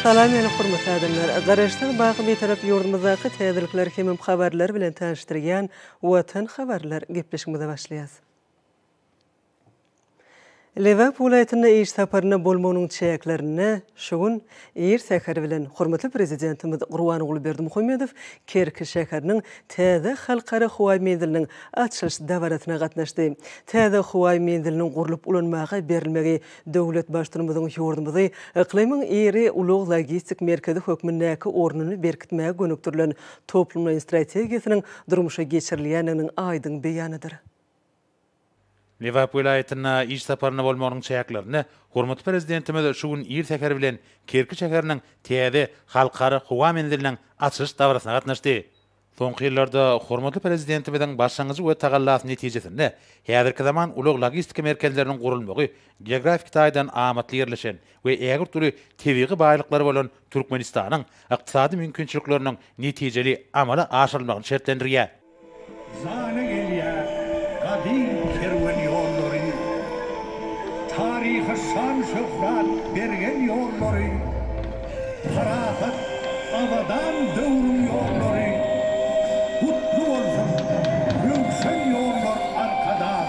Salam meni hormatly adamlar! Garaşsyz baky Bitarap ýurdumyzdaky täzelikler hemem habarlar bilen tanyşdyrýan Watan habarlar gepleşigimize başlaýas. Lebap welaýatynda iş saparynda bolmagynyň çäklerinde şu gün ir säher bilen hormatly Prezidentimiz Gurbanguly Berdimuhamedow Kerki şäheriniň täze Halkara howa menziliniň açylyş dabarasyna gatnaşdy. Täze howa menziliniň gurlup ulanmaga berilmegi döwlet Baştutanymyzyň ýurdumyzy yklymyň iri ulag-logistik merkezi hökmündäki ornuny berkitmäge gönükdirilen toplumlaýyn strategiýasynyň durmuşa geçirilýändiginiň aýdyň beýanydyr. Lebap welaýatynda iş saparynda bolmagynyň çäklerinde hormatly Prezidentimiz şu gün ir säher bilen Kerki şäheriniň täze Halkara howa menziliniň açylyş dabarasyna gatnaşdy. Soňky ýyllarda hormatly Prezidentimiziň başlangyjy we tagallasy netijesinde häzirki zaman ulag-logistika merkezleriniň gurulmagy geografiki taýdan amatly ýerleşen we ägirt uly tebigy baýlyklary bolan Türkmenistanyň ykdysady mümkinçilikleriniň netijeli amala aşyrylmagyny şertlendirýär. Zana gelýär gadym kerwen ýollary, Taryha şan-şöhrat bergen ýollary, Parahat, abadan döwrüň ýollary, Gutly bolsun, röwşen ýollar Arkadag!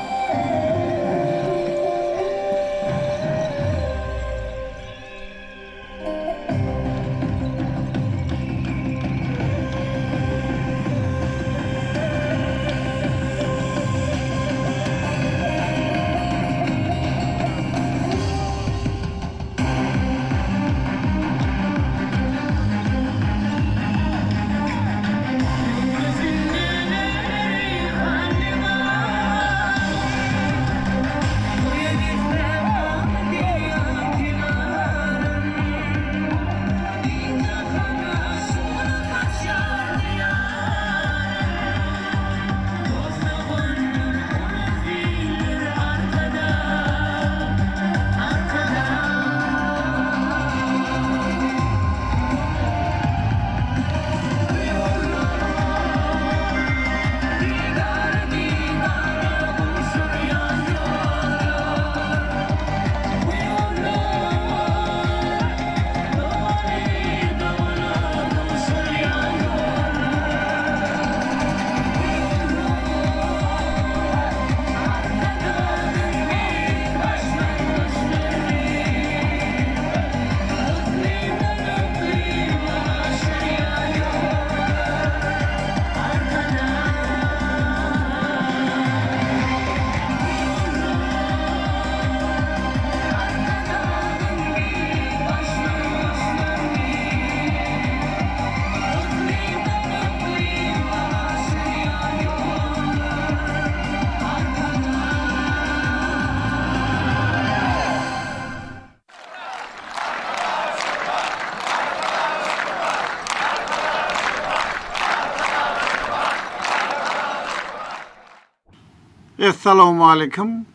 Essalawmaleýkim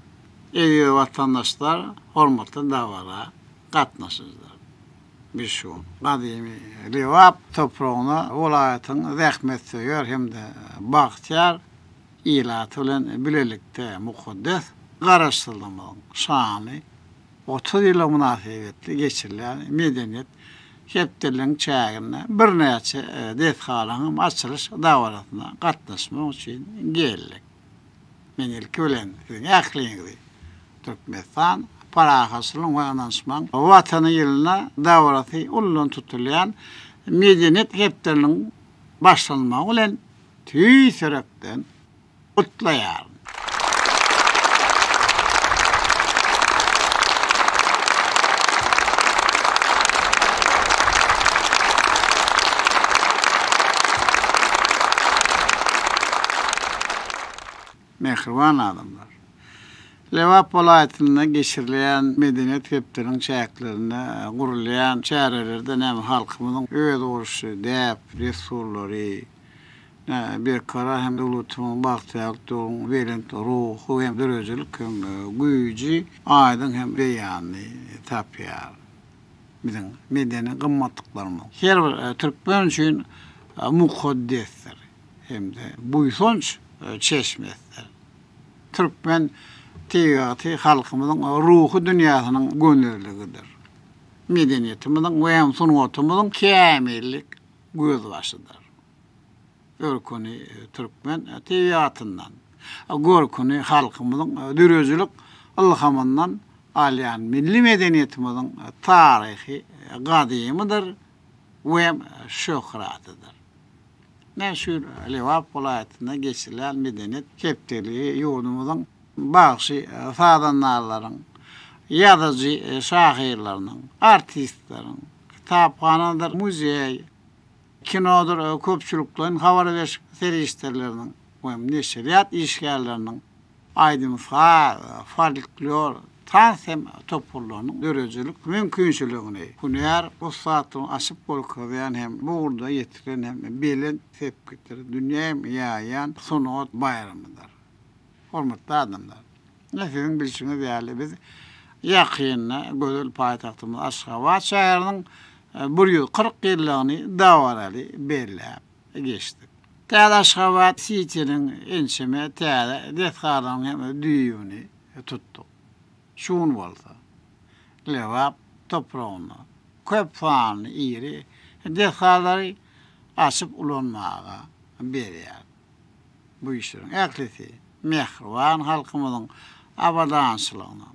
eziz watandaşlar, hormatly dabara gatnaşyjylar. Biz şu gün gadymy Lebap topragyna welaýatyň zähmetsöýer hem-de bagtyýar ilaty bilen bilelikde mukaddes Garaşsyzlygymyzyň şanly 30 ýyllygy mynasybetli geçirilýän Medeniýet hepdeligiň çäginde birnäçe desgalaryň hem açylyş dabarasyna gatnaşmak üçin geldik. Men ilki bilen siziň ähliňizi Türkmenistan parahatçylygyň we ynanyşmagyň Watany ýylynda dabarasy uludan tutulýan Medeniýet hepdeliginiň başlanmagy bilen tüýs ýürekden gutlaýaryn. Mähriban adamlar! Lebap welaýatynda geçirilýän Medeniýet hepdeliginiň çäklerinde gurulýan çärelerde näme halkymyzyň özboluşly däp-dessurlary, Berkarar hem döwletimiziň bagtyýarlyk döwrüniň belent ruhy hem döredijilik hem güýji aýdyň hem beýanyny tapýar. Biziň medeni gymmatlyklarymyz her bir türkmen üçin mukaddesdir hem-de buýsanç çeşmesidir. Türkmen tebigaty halkymyzyň ruhy dünýäsiniň gönezligidir. Medeniýetimiziň we hem sungatymyzyň kämillik gözbaşydyr. Örküni türkmen tebigatyndan, görküni halkymyzyň döredijilik ylhamyndan alýan milli medeniýetimiziň taryhy gadymydyr we hem şöhratlydyr. Ine, şu ýyl Lebap welaýatynda geçirilen Medeniýet hepdeligi ýurdumyzyň bagşy-sazandarlaryň, ýazyjy-şahyrlarynyň, artistleriň, kitaphanadyr muzeý, kinodyr köpçülikleýin habar beriş serişdeleriniň we neşirýat işgärleriniň aýdym-saz, folklor, tans hem toparlarynyň döredijilik mümkinçiligini, hünär ussatlygyny açyp görkezýän hem bu ugurda ýetilen hem belent sepgitleri dünýä hem ýaýýan sungat baýramydyr. Hormatly adamlar! Ine, siziň bilşiňiz ýaly, biz ýakynda gözel paýtagtymyz Aşgabat şäheriniň 140 ýyllygyny dabaraly belläp geçdik. Täze Aşgabat sitiniň ençeme täze desgalarynyň hem düýbüni tutduk. Şu gün bolsa, Lebap topragynda köp sanly iri desgalary açyp ulanmaga berýär. Bu işleriň ählisi mähriban halkymyzyň abadançylygyna,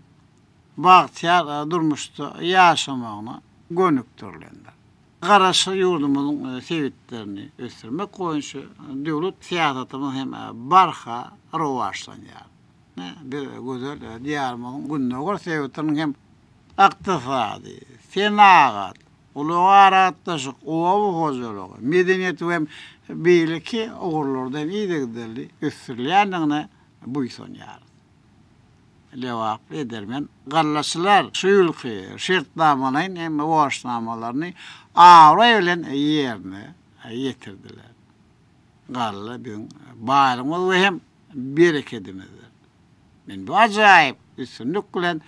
bagtyýar durmuşda ýaşamagyna gönükdirilendir. Garaşsyz ýurdumyzyň sebitlerini ösdürmek boýunça döwlet syýasatymyz hem barha rowaçlanýar. Biz gözel Diýarymyzyň gündogar sebitiniň hem ykdysady, senagat, ulag-aragatnaşyk, oba hojalygy, medeniýet we beýleki ugurlarda hem yzygiderli ösdürilýändigine buýsanýarys. Lebaply edermen gallaçylar şu ýylky şertnamalaýyn hem borçnamalaryny abraý bilen ýerine ýetirdiler. Galla biziň baýlygymyz we hem berekedimizdir. Men bu ajaýyp üstünlik bilen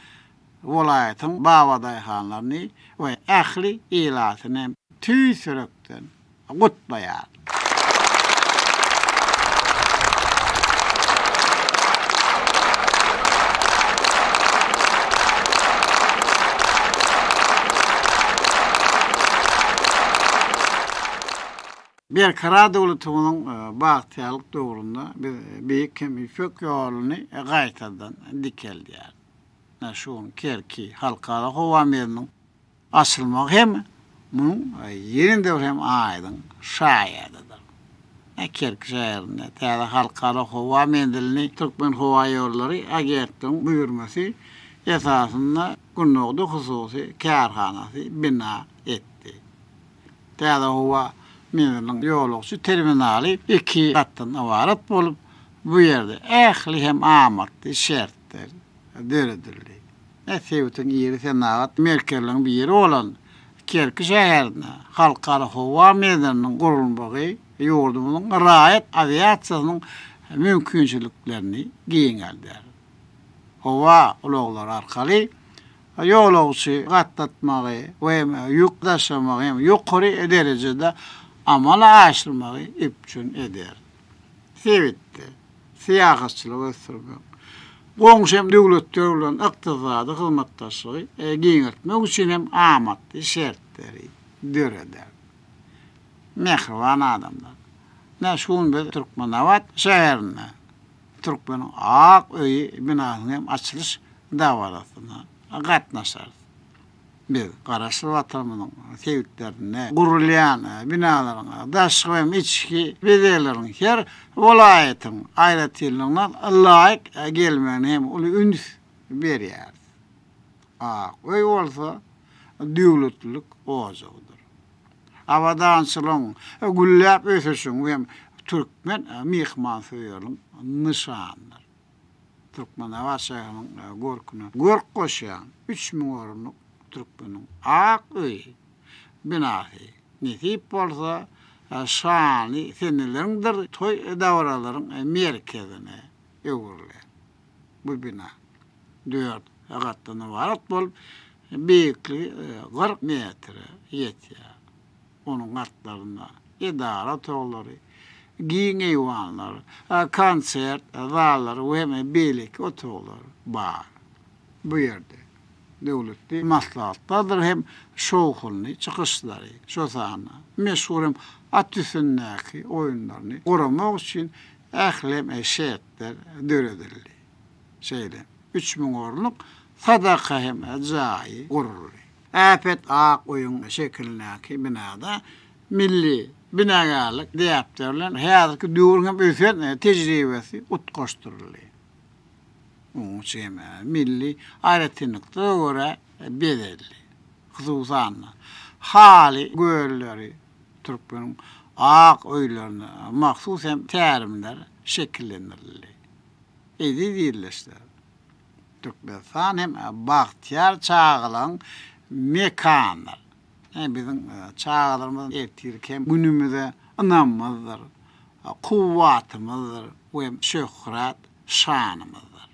welaýatyň babadaýhanlaryny we ähli ilatyny hem tüýs ýürekden gutlaýaryn. Berkarar döwletimiziň bagtyýarlyk döwründe biz Beýik hem Ýüpek ýoluny gaýtadan dikeldýäris. Şu gün Kerki halkara howa menziliniň açylmagy hem munuň ýene-de bir hem aýdyň şaýadydyr. Kerki şäherinde täze halkara howa menzilini Türkmenhowaýollary agentliginiň buýurmasy esasynda Gündogdy hususy kärhanasy bina etdi. Täze howa menziliniň ýolagçy terminaly iki gatdan ybarat bolup, bu ýerde ähli hem amatly şertler döredildi. Sebitiň iri senagat merkezleriniň biri bolan Kerki şäherinde Halkara howa menziliniň gurulmagy ýurdumyzyň raýat awiasiýasynyň mümkinçiliklerini giňelder. Howa ulaglary arkaly ýolagçy gatnatmagy we ýük daşamagy hem ýokary derejede amala aşyrmagy üpjün eder. Sebitde syýahatçylygy ösdürmek, goňşy hem döwletler bilen ykdysady hyzmatdaşlygy giňeltmek üçin hem amatly şertleri döreder. Mähriban adamlar! Ine, şu gün biz Türkmenabat şäherinde Türkmeniň ak öýi binasynyň hem açylyş dabarasyna gatnaşarys. Biz Garaşsyz Watanymyzyň sebitlerinde gurulýan binalaryň daşky hem içki bezegleriň her welaýatyň aýratynlygyna laýyk gelmegine hem uly üns berýäris. Ak öý bolsa döwletlilik ojagydyr. Abadançylygyň, gülläp ösüşiň hem türkmen myhmansöýerligiň nyşanydyr. Türkmenabat şäheriniň görküne görk goşýan 3000 orunlyk Türkmeniň ak öýi binasy nesip bolsa şanly seneleriňdir toý-dabaralaryň merkezine öwrüler. Bu bina dört gatdan ybarat bolup, beýikligi 40 metre ýetýär. Onuň gatlarynda edara otaglary, giň eýwanlar, konsert zallary we beýleki otaglar bar. Bu ýerde. Döwletli maslahatlardyr hem şowhunly çykyşlary, şol sanda meşhur hem at üstündäki oýunlaryny guramak üçin ähli hem şertler döredildi. Şeýle 3000 orunlyk sadaka hem jaýy guruldy. Äpet ak öýüň şekilindäki binada milli binagärlik däpleri bilen häzirki döwrüň hem ösen tejribesi utgaşdyryldy. Onuň üçin hem milli aýratynlyklara görä bezeldi. Hususan-da, haly gölleri, türkmeniň ak öýlerine mahsus hem tärimler şekillendirildi. Eziz ildeşler! Türkmenistan hem bagtyýar çagalaryň mekanydyr. Biziň çagalarymyz ertirki hem günümize ynamymyzdyr, kuwwatymyzdyr we şöhrat şanymyzdyr.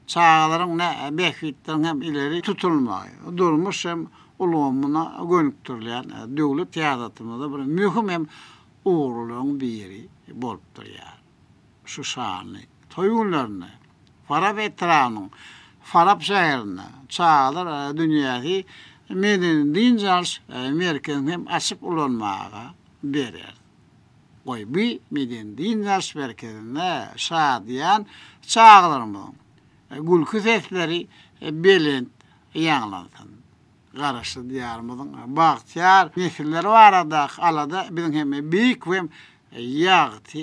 Çagalaryň bähbitleriniň hem ileri tutulmagy, durmuş hem ulgamyna gönükdirilýän döwlet syýasatymyzda bir möhüm hem ugurlaryň biri bolup durýar. Şu şanly toý günlerinde Farap etrabynyň Farap şäherinde Çagalar dünýäsi medeni-dynç alyş merkezini hem açyp ulanmaga bereris. Goý, bu medeni-dynç alyş merkezinde şadyýan çagalarymyzyň gülki sesleri belent ýaňlansyn. Garaşsyz Diýarymyzyň bagtyýar nesilleri baradaky alada biziň hem beýik we ýagty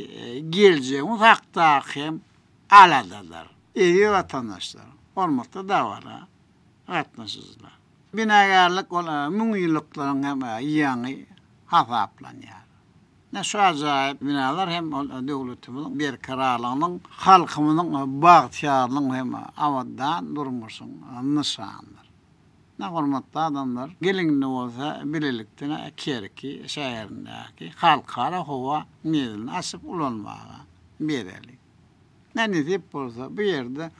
geljegimiz hakdaky hem aladadyr. Eziz watandaşlar, hormatly dabara gatnaşyjylar! Binagärlik ol müňýyllyklaryň hem ýaňy hasaplanýar. Ine şu ajaýyp binalar hem ol döwletimiziň berkararlygynyň, halkymyzyň bagtyýarlygynyň hem abadan durmuşyň nyşanydyr. Ine hormatly adamlar, geliň indi bolsa bilelikde Kerki şäherindäki halkara howa menzilini açyp ulanmaga bereli. Ine nesip bolsa bu ýerde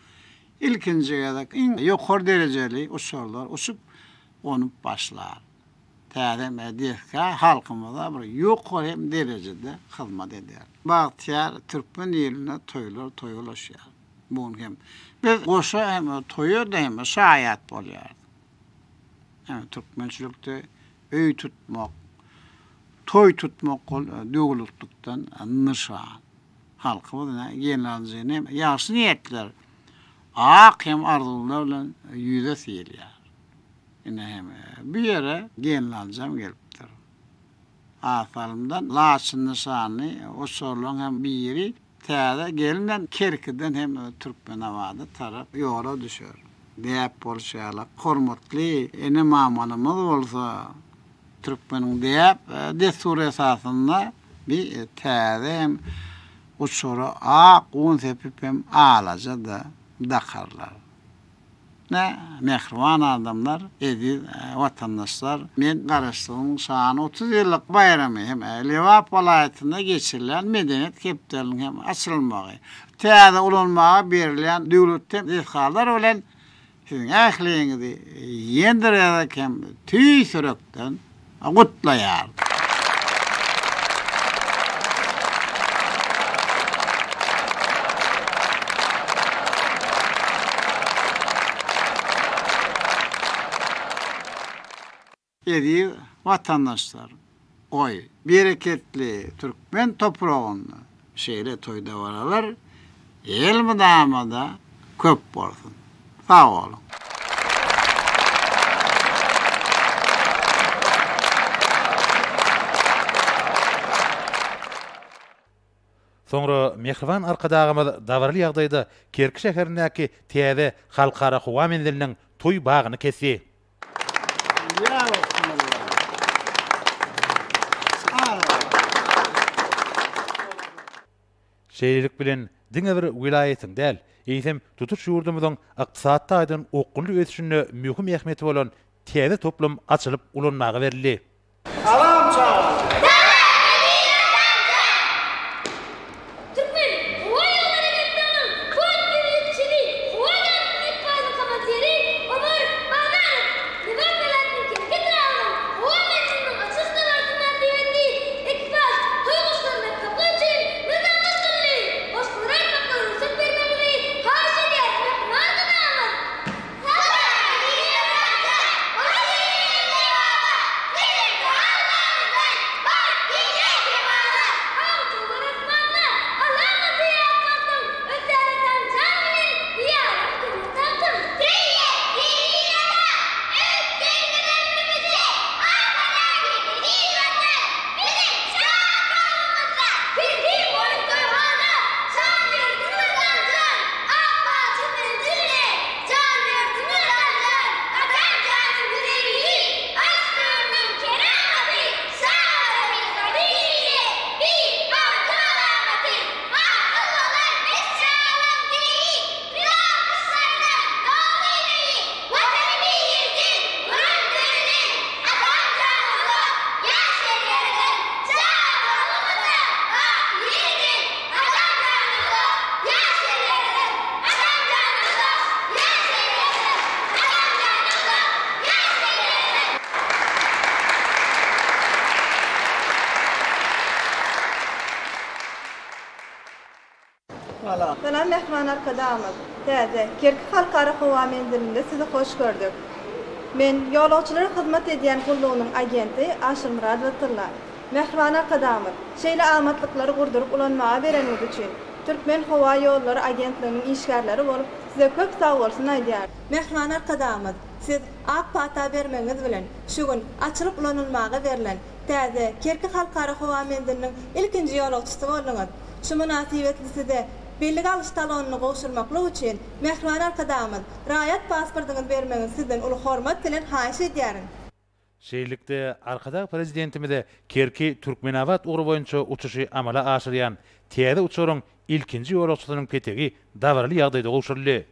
ilkinji gezek iň ýokary derejeli uçarlar uçup gonup başlar. Täze desga halkymyza bir ýokary hem derejede hyzmat eder. Bagtyýar türkmen ilinde toýlar toýa ulaşýar. Bu gün hem biz goşa hem toýa-da hem şaýat bolýarys. Ýagny türkmençilikde öý tutmak, toý tutmak ol döwletlikden nyşan. Halkymyz ine gelnalyjyny hem ýagşy niýetler, ak hem arzuwlar bilen ýüze sylýar. Ine hem bu ýere gelnalyjam gelipdir. Az salymdan Laçyn nyşanly uçarlaryň hem biri täze gelnen Kerkiden hem Türkmenabada tarap ýola düşer. Däp bolşy ýaly, hormatly ene-mamalarymyz bolsa türkmeniň däp dessury esasynda bir täze hem uçara ak un sepip hem alaja-da dakarlar. Ine, mähriban adamlar, eziz watandaşlar, men Garaşsyzlygyň şanly 30 ýyllyk baýramy hem Lebap welaýatynda geçirilýän Medeniýet hepdeliginiň hem açylmagy, täze ulanmaga berilýän döwlet desgalar bilen siziň ähliňizi ýene bir gezek hem tüýs ýürekden gutlaýaryn. Eziz watandaşlar, goý, bereketli türkmen topragynda şeýle toý-dabaralar elmydama-da köp bolsun! Sag boluň! Soňra mähriban Arkadagymyz dabaraly ýagdaýda Kerki şäherindäki täze Halkara howa menziliniň toý bagyny kesdi. Şeýlelik bilen, diňe bir welaýatyň däl, eýsem, tutuş ýurdumyzyň ykdysady taýdan okgunly ösüşinde möhüm ähmiýeti bolan täze toplum açylyp ulanmaga berildi. Salam çagalar! Salam Eziz amca! Türkmen howa ýollary agentliginiň Boeing 177 howa gämisiniň ekipažynyň komandiri Omar Bazarow Lebap welaýatynyň Kerki etrabynyň howa menziliniň açylyş dabarasyny mynasybetli ekipaž toý guşlaryny kakmak üçin nyzama tutuldy. Goşgulary aýtmaklyga rugsat bermegiňizi haýyş edýäris, mähriban Arkadagymyz! Salam Eziz amca! Salam Mähriban Arkadagymyz! Täze Kerki Halkara howa menzilinde sizi hoş gördük. Men ýolagçylara hyzmat edýän gullugynyň agenti Aşyrmyradowa Tylla. Mähriban Arkadagymyz, şeýle amatlyklary gurduryp ulanmaga bereniňiz üçin, Türkmenhowaýollary agentliginiň işgärleri bolup size köp sagbolsun aýdýarys. Mähriban Arkadagymyz, siz ak pata bermegiňiz bilen, şu gün açylyp ulanylmaga berlen täze Kerki Halkara howa menziliniň ilkinji ýolagçysy bolduňyz. Şu mynasybetli size bellige alyş talonyny gowşurmaklyk üçin mähriban Arkadagymyz raýat pasportyňyzy bermegiňizi sizden uly hormat bilen haýyş edýärin. Şeýlelikde, Arkadag Prezidentimize Kerki, Türkmenabat ugry boýunça uçuşy amala aşyrýan täze uçaryň ilkinji ýolagçysynyň petegi dabaraly ýagdaýda gowşuryldy.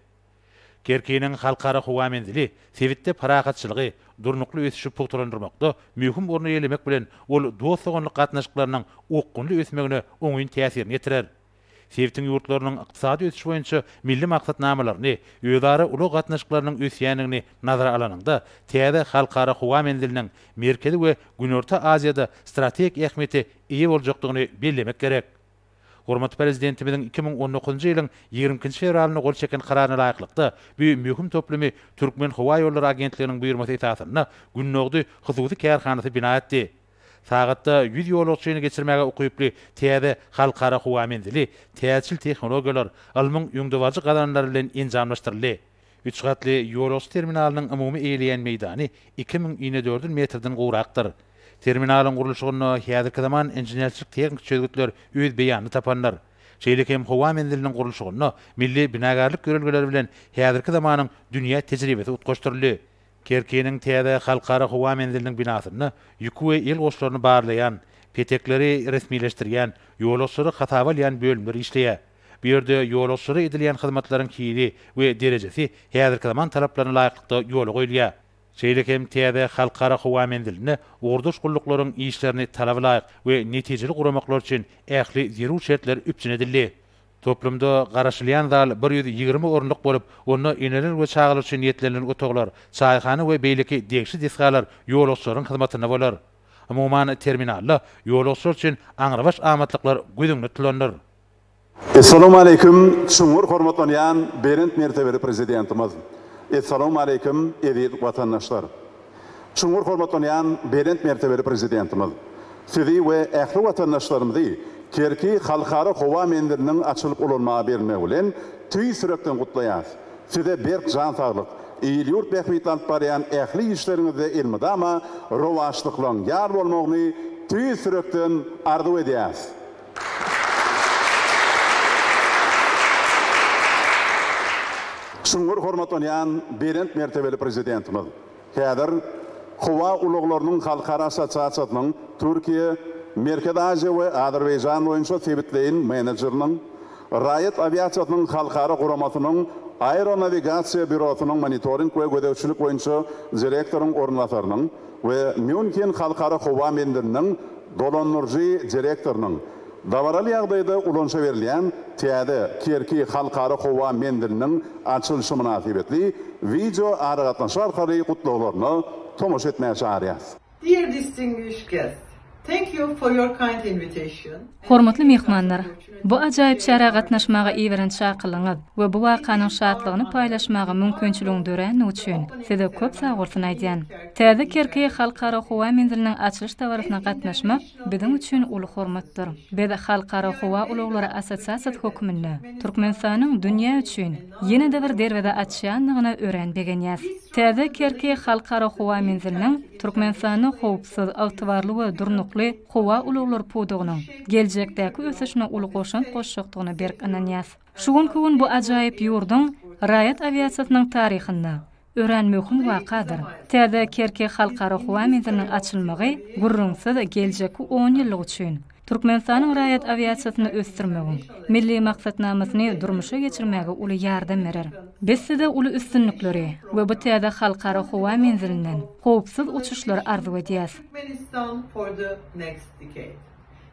Kerkiniň Halkara howa menzili sebitde parahatçylygy, durnukly ösüşi pugtalandyrmakda möhüm orny eýelemek bilen, ol dost-doganlyk gatnaşyklarynyň okgunly ösmegine oňyn täsirini ýetirer. Sebitiň ýurtlarynyň ykdysady ösüş boýunça milli maksatnamalaryny, özara ulag gatnaşyklarynyň ösýändigini nazara alanyňda, täze Halkara howa menziliniň Merkezi we Günorta Aziýada strategik ähmiýete eýe boljakdygyny bellemek gerek. Hormatly Prezidentimiziň 2019-njy ýylyň 22-nji fewralynda gol çeken Kararyna laýyklykda, bu möhüm toplumy Türkmenhowaýollary agentliginiň buýurmasy esasynda Gündogdy hususy kärhanasy bina etdi. Sagatda 100 ýolagçyny geçirmäge ukyply täze Halkara howa menzili täzeçil tehnologiýalar, ylmyň öňdebaryjy gazananlary bilen enjamlaşdyryldy. Üç gatly ýolagçy terminalynyň umumy eýeleýän meýdany 2000 inedördül metrden gowrakdyr. Terminalyň gurluşygynda häzirki zaman inženerçilik-tehniki çözgütler öz beýanyny tapandyr. Şeýle hem howa menziliniň gurluşygynda milli binagärlik ýörelgeleri bilen häzirki zamanyň dünýä tejribesi utgaşdyryldy. Kerkiniň täze Halkara howa menziliniň binasynda ýüki we el goşlaryny barlaýan, petekleri resmileşdirýän, ýolagçylary hasaba alýan bölümler işleýär. Bu ýerde ýolagçylara edilýän hyzmatlaryň hili we derejesi häzirki zaman talaplaryna laýyklykda ýola goýulýar. Şeýle hem täze Halkara howa menzilinde ugurdaş gulluklaryň işlerini talaba laýyk we netijeli guramaklar üçin ähli zerur şertler üpjün edildi. Toplumda garaşylýan zal 120 orunlyk bolup, onda eneler we çagalar üçin niýetlenilen otaglar, çaýhana we beýleki degişli desgalar ýolagçylaryň hyzmatynda bolar. Umuman, terminalda ýolagçylar üçin aňrybaş amatlyklar göz öňünde tutulandyr. Essalawmaleýkim çuňňur hormatlanýan belent mertebeli Prezidentimiz! Essalawmaleýkim eziz watandaşlar! Çuňňur hormatlanýan belent mertebeli Prezidentimiz! Sizi we ähli watandaşlarymyzy Kerki Halkara howa menziliniň açylyp ulanmaga berilmegi bilen tüýs ýürekden gutlaýarys. Size berk jan saglyk, il-ýurt bähbitli alyp barýan ähli işleriňizde elmydama rowaçlyklaryň ýar bolmagyny tüýs ýürekden arzuw edýäris. Çuňňur hormatlanýan belent mertebeli Prezidentimiz! Häzir Howa ulaglarynyň halkara assosiasiýasynyň Türkiýe, Merkezi Aziýa we Azerbaýjan boýunça sebitleýin menejeriniň, Raýat awiasiýasynyň halkara guramasynyň Aeronawigasiýa býurosynyň monitoring we gözegçilik boýunça direktoryň orunbasarynyň we Mýunhen halkara howa menziliniň dolandyryjy direktorynyň dabaraly ýagdaýda ulanyşa berilýän täze Kerki halkara howa menziliniň açylyşy mynasybetli wideo aragatnaşyk arkaly gutlaglaryna tomaşa etmäge çagyrýar. Dear distinguished guests, thank you for your kind invitation. Hormatly myhmanlar! Bu ajaýyp çärä gatnaşmaga iberen çakylygyňyz we bu wakanyň şatlygyny paýlaşmaga mümkinçiligiň dörändigi üçin size köp sagbolsun aýdýan. Täze Kerki Halkara howa menziliniň açylyş dabarasyna gatnaşmak biziň üçin uly hormatdyr. Biz Halkara howa ulaglary assosiasiýasy hökmünde Türkmenistanyň dünýä üçin ýene-de bir derweze açýandygyna örän begenýäs. Täze Kerki Halkara howa menziliniň Türkmenistanda howpsuz, ygtybarly we durnukly howa ulaglary pudagynyň geljekdäki ösüşine uly goşant goşjakdygyna berk ynanýas. Şu günki gün bu ajaýyp ýurduň raýat awiasiýasynyň taryhynda örän möhüm wakadyr. Täze Kerki Halkara howa menziliniň açylmagy, gürrüňsiz, geljekki onýyllyk üçin Türkmenistanyň raýat awiasiýasyny ösdürmegiň Milli maksatnamasyny durmuşa geçirmäge uly ýardam berer. Biz size uly üstünlikleri we bu täze halkara howa menzilinden howpsuz uçuşlary arzuw edýäs. Turkmenistan for the next decade.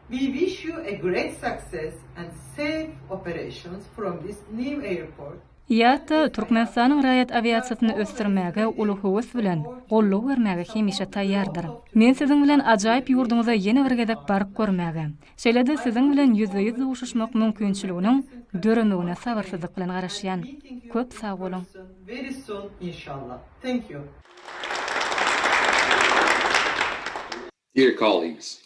We wish you a great success and safe operations from this new airport. IATA Türkmenistanyň raýat awiasiýasyny ösdürmäge uly höwes bilen goldaw bermäge hemişe taýýardyr. Men siziň bilen ajaýyp ýurduňyza ýene bir gezek baryp görmäge, şeýle-de siziň bilen ýüzbe-ýüz duşuşmak mümkinçiliginiň döremegine sabyrsyzlyk bilen garaşýan. Köp sag boluň! Dear colleagues,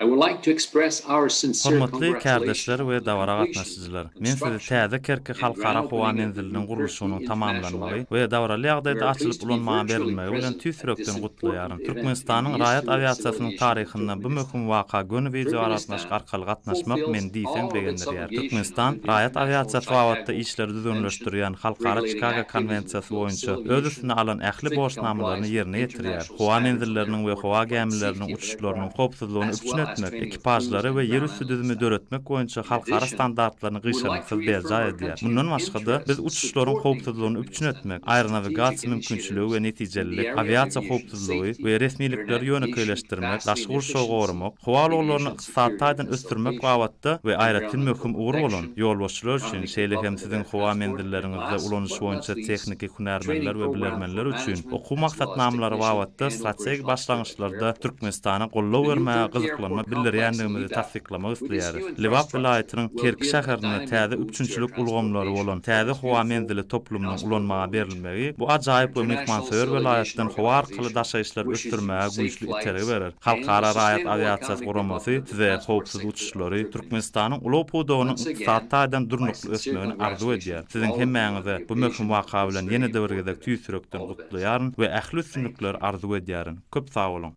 I would like to express our sincere Hormatly kärdeşler congratulations we on the dabara completion gatnaşyjylar! of Men sizi construction täze Kerki and Halkara grand howa opening of the menziliniň new Kerki gurluşygynyň International tamamlanmagy Airport. we dabaraly We ýagdaýda are açylyp pleased to be ulanmaga virtually berilmegi bilen present tüýs at this ýürekden important gutlaýaryn. event in Türkmenistanyň the raýat history of awiasiýasynyň civil aviation in taryhynda bu Turkmenistan. möhüm waka göni wideoaragatnaşyk Turkmenistan arkaly gatnaşmak fulfills meni diýseň all of its begendirýär. obligations Türkmenistan under the raýat International awiasiýasy babatda Chicago işleri Convention düzgünleşdirýän Halkara regulating Çikago activities in the Konwensiýasy field of boýunça civil öz aviation, üstüne alan ähli strict borçnamalaryny complies ýerine with ýetirýär. international Howa standards on menzilleriniň we airport howa flight gämileriniň safety of uçuşlarynyň aircraft, howpsuzlygyny as üpjün well as etmek, training of crews ekipažlary and we ground ýerüsti handling düzümi staff. döretmek boýunça In halkara addition, standartlaryny we would like to gyşarnyksyz reaffirm berjaý our edýär. continued Mundan başga-da, interest biz in uçuşlaryň supporting howpsuzlygyny üpjün Turkmenistan etmek, with strategic aeronawigasiýa mümkinçiligi initiatives we in the netijelilik, area of awiasiýa aviation howpsuzlygy safety, we resmilikleri air navigation, ýönekeýleşdirmek, capacity daşky and gurşawy efficiency, goramak, howa ulaglaryny aviation ykdysady security taýdan and ösdürmek facilitation, babatda we aýratyn möhüm environmental ugur bolan protection, ýolbaşçylar üçin, economic şeýle hem development of siziň air howa transport, and menzilleriňizde last ulanyş but not boýunça least, tehniki training hünärmenler we program for bilermenler üçin management okuw as well as maksatnamalary technician babatda and strategik operational experts at your başlangyçlarda airports. Türkmenistana goldaw The new bermäge Turkey gyzyklanma Airport Complex in bildirýändigimizi Lebap, tassyklamak with its isleýäris. new Lebap infrastructure, welaýatynyň will Kerki give a şäherinde dynamic täze boost to air üpjünçilik ulgamlary transportation bolan for täze its howa beautiful menzili and toplumynyň hospitable ulanmaga region. berilmegi bu ajaýyp we International myhmansöýer Civil Aviation welaýatdan howa arkaly Organization daşaýyşlary wishes you ösdürmäge safe güýçli itergi flights berer. and Halkara the raýat sustainable awiasiýasy economic guramasy development of the size transport howpsuz sector of uçuşlary, Turkmenistan. Türkmenistanyň ulag pudagynyň Once ykdysady again, taýdan my durnukly sincere ösmegini arzuw edýär. congratulations to Siziň all of you on hemmäňize the bu möhüm occasion waka of this bilen very ýene-de bir important gezek event. tüýs ýürekden All the best. gutlaýaryn we ähli Thank you. üstünlikleri arzuw edýärin. Köp sag boluň!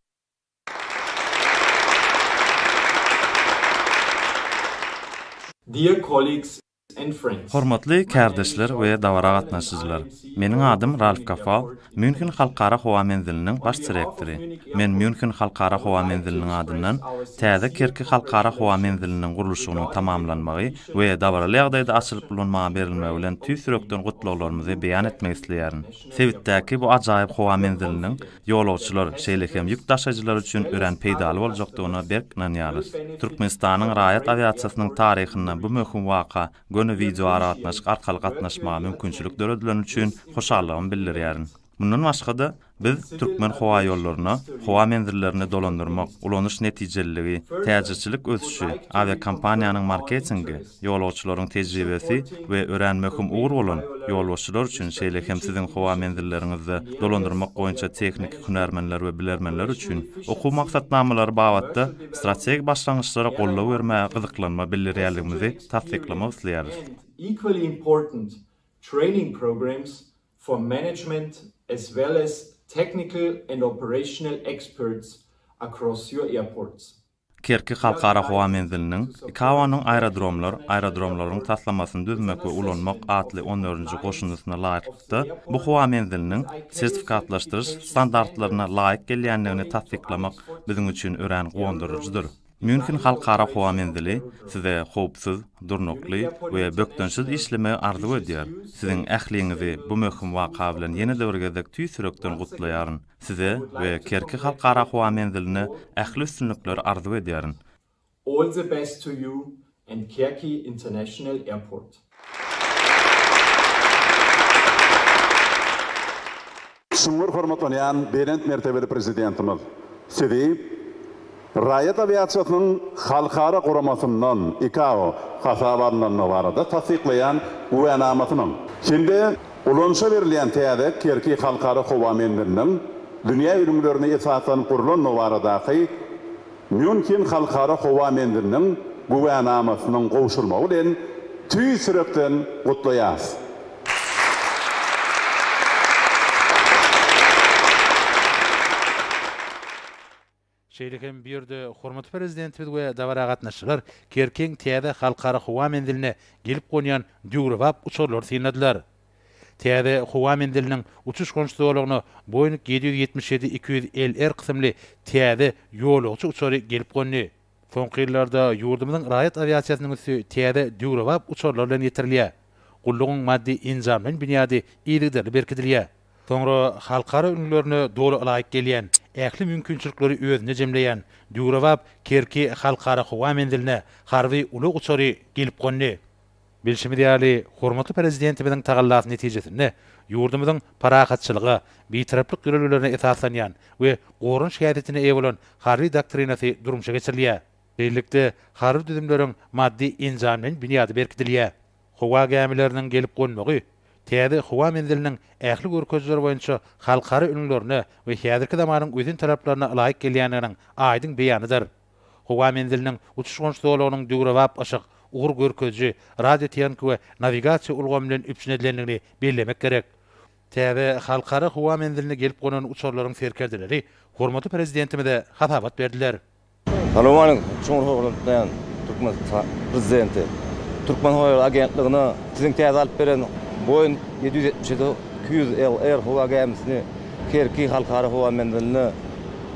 Dear colleagues and friends. Hormatly kärdeşler we dabara gatnaşyjylar! Meniň adym Ralf Kafal, Mýunhen Halkara howa menziliniň baş direktory. Men Mýunhen Halkara howa menziliniň adyndan täze Kerki Halkara howa menziliniň gurluşygynyň tamamlanmagy we dabaraly ýagdaýda açylyp ulanmaga berilmegi bilen tüýs ýürekden gutlaglarymyzy beýan etmek isleýärin. Sebitdäki bu ajaýyp howa menziliniň ýolagçylar, şeýle hem ýük daşaýjylar üçin örän peýdaly boljakdygyna berk ynanýarys. Türkmenistanyň raýat awiasiýasynyň taryhynda bu möhüm waka göni wideoaragatnaşyk arkaly gatnaşmaga mümkinçilik döredileni üçin hoşallygymy bildirýärin. Mundan başga-da, biz Türkmenhowaýollaryna howa menzillerini dolandyrmak, ulanyş netijeliligi, täjirçilik ösüşi, awiakompaniýanyň marketingi, ýolagçylaryň tejribesi we örän möhüm ugur bolan ýolbaşçylar üçin, şeýle hem siziň howa menzilleriňizde dolandyrmak boýunça tehniki hünärmenler we bilermenler üçin okuw maksatnamalary babatda strategik başlangyçlara goldaw bermäge gyzyklanma bildirýänligimizi tassyklamak isleýäris. Equally important training programs for management as well as technical and operational experts across your airports. Kerki Halkara howa menziliniň ICAO-nyň Aerodromlar, aerodromlaryň taslamasyny düzmek we ulanmak atly on dördünji goşundysyna laýyklykda, bu howa menziliniň sertifikatlaşdyryş standartlaryna laýyk gelýändigini tassyklamak biziň üçin örän guwandyryjydyr. Mýunhen Halkara howa menzili size howpsuz, durnukly we bökdençsiz işlemegi arzuw edýär. Siziň ähliňizi bu möhüm waka bilen ýene-de bir gezek tüýs ýürekden gutlaýaryn. Size we Kerki Halkara howa menziline ähli üstünlikleri arzuw edýärin. All the best to you and Kerki International Airport. Çuňňur hormatlanýan belent mertebeli Prezidentimiz, Sizi Raýat awiasiýasynyň halkara guramasyndan, ICAO, hasaba alnandygy barada tassyklaýan güwänamasynyň hem-de ulanyşa berilýän täze Kerki halkara howa menziliniň dünýä ülňülerine esaslanyp gurlandygy baradaky Mýunhen halkara howa menziliniň güwänamasynyň gowşurmagy bilen tüýs ýürekden gutlaýarys. Şeýle hem bu ýerde hormatly Prezidentimiz we dabara gatnaşyjylar Kerkiň täze Halkara howa menziline gelip gonýan döwrebap uçarlary synladylar. Täze howa menziliniň uçuş-gonuş zolagyna Boeing 777 200 LR kysymly täze ýolagçy uçary gelip gondy. Soňky ýyllarda ýurdumyzyň raýat awiasiýasynyň üsti täze döwrebap uçarlar bilen ýetirilýär. Gullugyň maddy-enjamlaýyn binýady yzygiderli berkidilýär. Soňra halkara ülňülerine doly ylaýyk gelýän, ähli mümkinçilikleri özünde jemleýän döwrebap Kerki Halkara howa menziline harby ulag uçary gelip gondy. Bilşimiz ýaly, hormatly Prezidentimiziň tagallasy netijesinde ýurdumyzyň parahatçylyga, Bitaraplyk ýörelgelerine esaslanýan we goranyş häsiýetine eýe bolan Harby doktrinasy durmuşa geçirilýär. Şeýlelikde, harby düzümleriň maddy-enjamlaýyn binýady berkidilýär. Howa gämileriniň gelip gonmagy täze howa menziliniň ähli görkezijiler boýunça halkara ülňülerine we häzirki zamanyň ösen talaplaryna ylaýyk gelýändiginiň aýdyň beýanydyr. Howa menziliniň uçuş-gonuş zolagynyň döwrebap yşyk, ugur görkeziji, radiotehniki we nawigasiýa ulgamy bilen üpjün edilendigini bellemek gerek. Täze Halkara howa menziline gelip gonan uçarlaryň serkerdeleri hormatly Prezidentimize hasabat berdiler. Salowmaleýkim, çuňňur hormatlaýan Türkmen Prezidenti. Türkmen howa ýollary agentligine siziň täze alyp beren Boeing 777 200 LR howa gämisini Kerki halkara howa menziline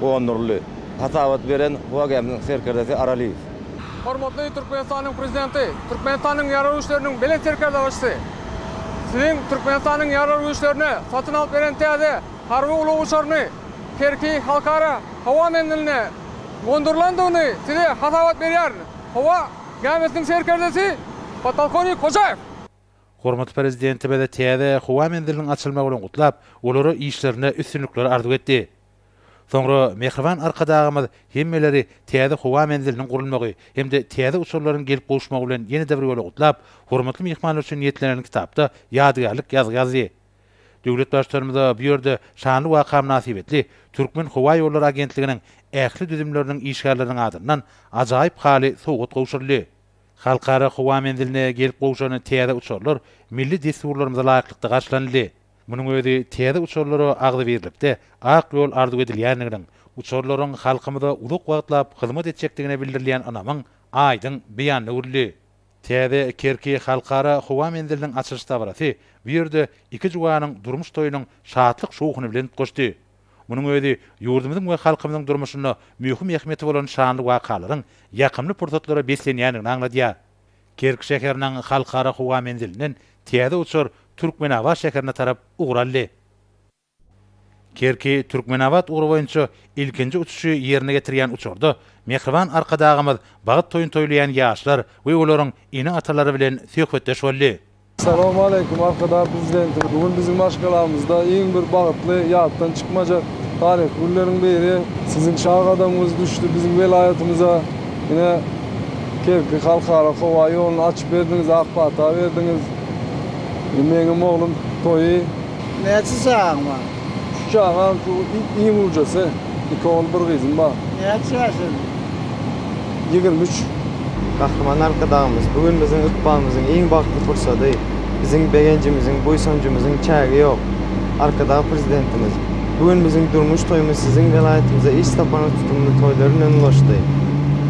gonduryldy. Hasabat beren howa gämisiniň serkerdesi Aralyýew. Hormatly Türkmenistanyň Prezidenti, Türkmenistanyň Ýaragly Güýçleriniň Belent Serkerdebaşysy! Siziň Türkmenistanyň Ýaragly Güýçlerine satyn alyp beren täze harby ulag uçaryny Kerki halkara howa menziline gondurylandygyny size hasabat berýärin. Howa gämisiniň serkerdesi podpolkownik Hojaýew. Hormatly Prezidentimiz täze howa menziliniň açylmagy bilen gutlap, olara işlerinde üstünlikleri arzuw etdi. Soňra mähriban Arkadagymyz hemmeleri täze howa menziliniň gurulmagy hem-de täze uçarlaryň gelip gowuşmagy bilen ýene-de bir ýola gutlap, hormatly myhmanlar üçin niýetlenen kitapda ýadygärlik ýazgy ýazdy. Döwlet Baştutanymyza bu ýerde şanly waka mynasybetli Türkmenhowaýollary agentliginiň ähli düzümleriniň işgärleriniň adyndan ajaýyp haly sowgat gowşuryldy. Halkara howa menziline gelip gowşan täze uçarlar milli dessurlarymyza laýyklykda garşylanyldy. Munuň özi täze uçarlara agzybirlikde ak ýol arzuw edilýändiginiň, uçarlaryň halkymyza uzak wagtlap hyzmat etjekdigine bildirilýän ynamyň aýdyň beýanyna öwrüldi. Täze Kerki Halkara howa menziliniň açylyş dabarasy bu ýerde iki juwanyň durmuş toýunyň şatlyk-şowhuny bilen utgaşdy. Munuň özi ýurdumyzyň we halkymyzyň durmuşynda möhüm ähmiýeti bolan şanly wakalaryň ýakymly pursatlara beslenýändigini aňladýar. Kerki şäheriniň Halkara howa menzilinden täze uçar Türkmenabat şäherine tarap ugur aldy. Kerki, Türkmenabat ugry boýunça ilkinji uçuşy ýerine getirýän uçarda mähriban Arkadagymyz bagt toýuny toýlaýan ýaşlar we olaryň ene-atalary bilen söhbetdeş boldy. Salowmaleýkim Arkadag Prezidentimiz! Bu gün biziň maşgalamyzda iň bir bagtly, ýatdan çykmajak taryhy günleriň biri. Siziň şa gadamyňyz düşdi biziň welaýatymyza. Ine, Kerki halkara howa ýoluny açyp berdiňiz, ak pata berdiňiz. Meňem oglum toýy. Näçe çagaň bar? Üç çagam, şu iň ujasy. Iki ogul, bir gyzym bar. Näçe ýaşadyň? 23. Gahryman Arkadagymyz, bu gün biziň ykbalymyzyň iň bagtly pursady. Biziň begenjimiziň, buýsanjymyzyň çägi ýok. Arkadag Prezidentimiz, bu gün biziň durmuş toýumyz siziň welaýatymyza iş saparyňyz tutumly toýlar bilen ulaşdy.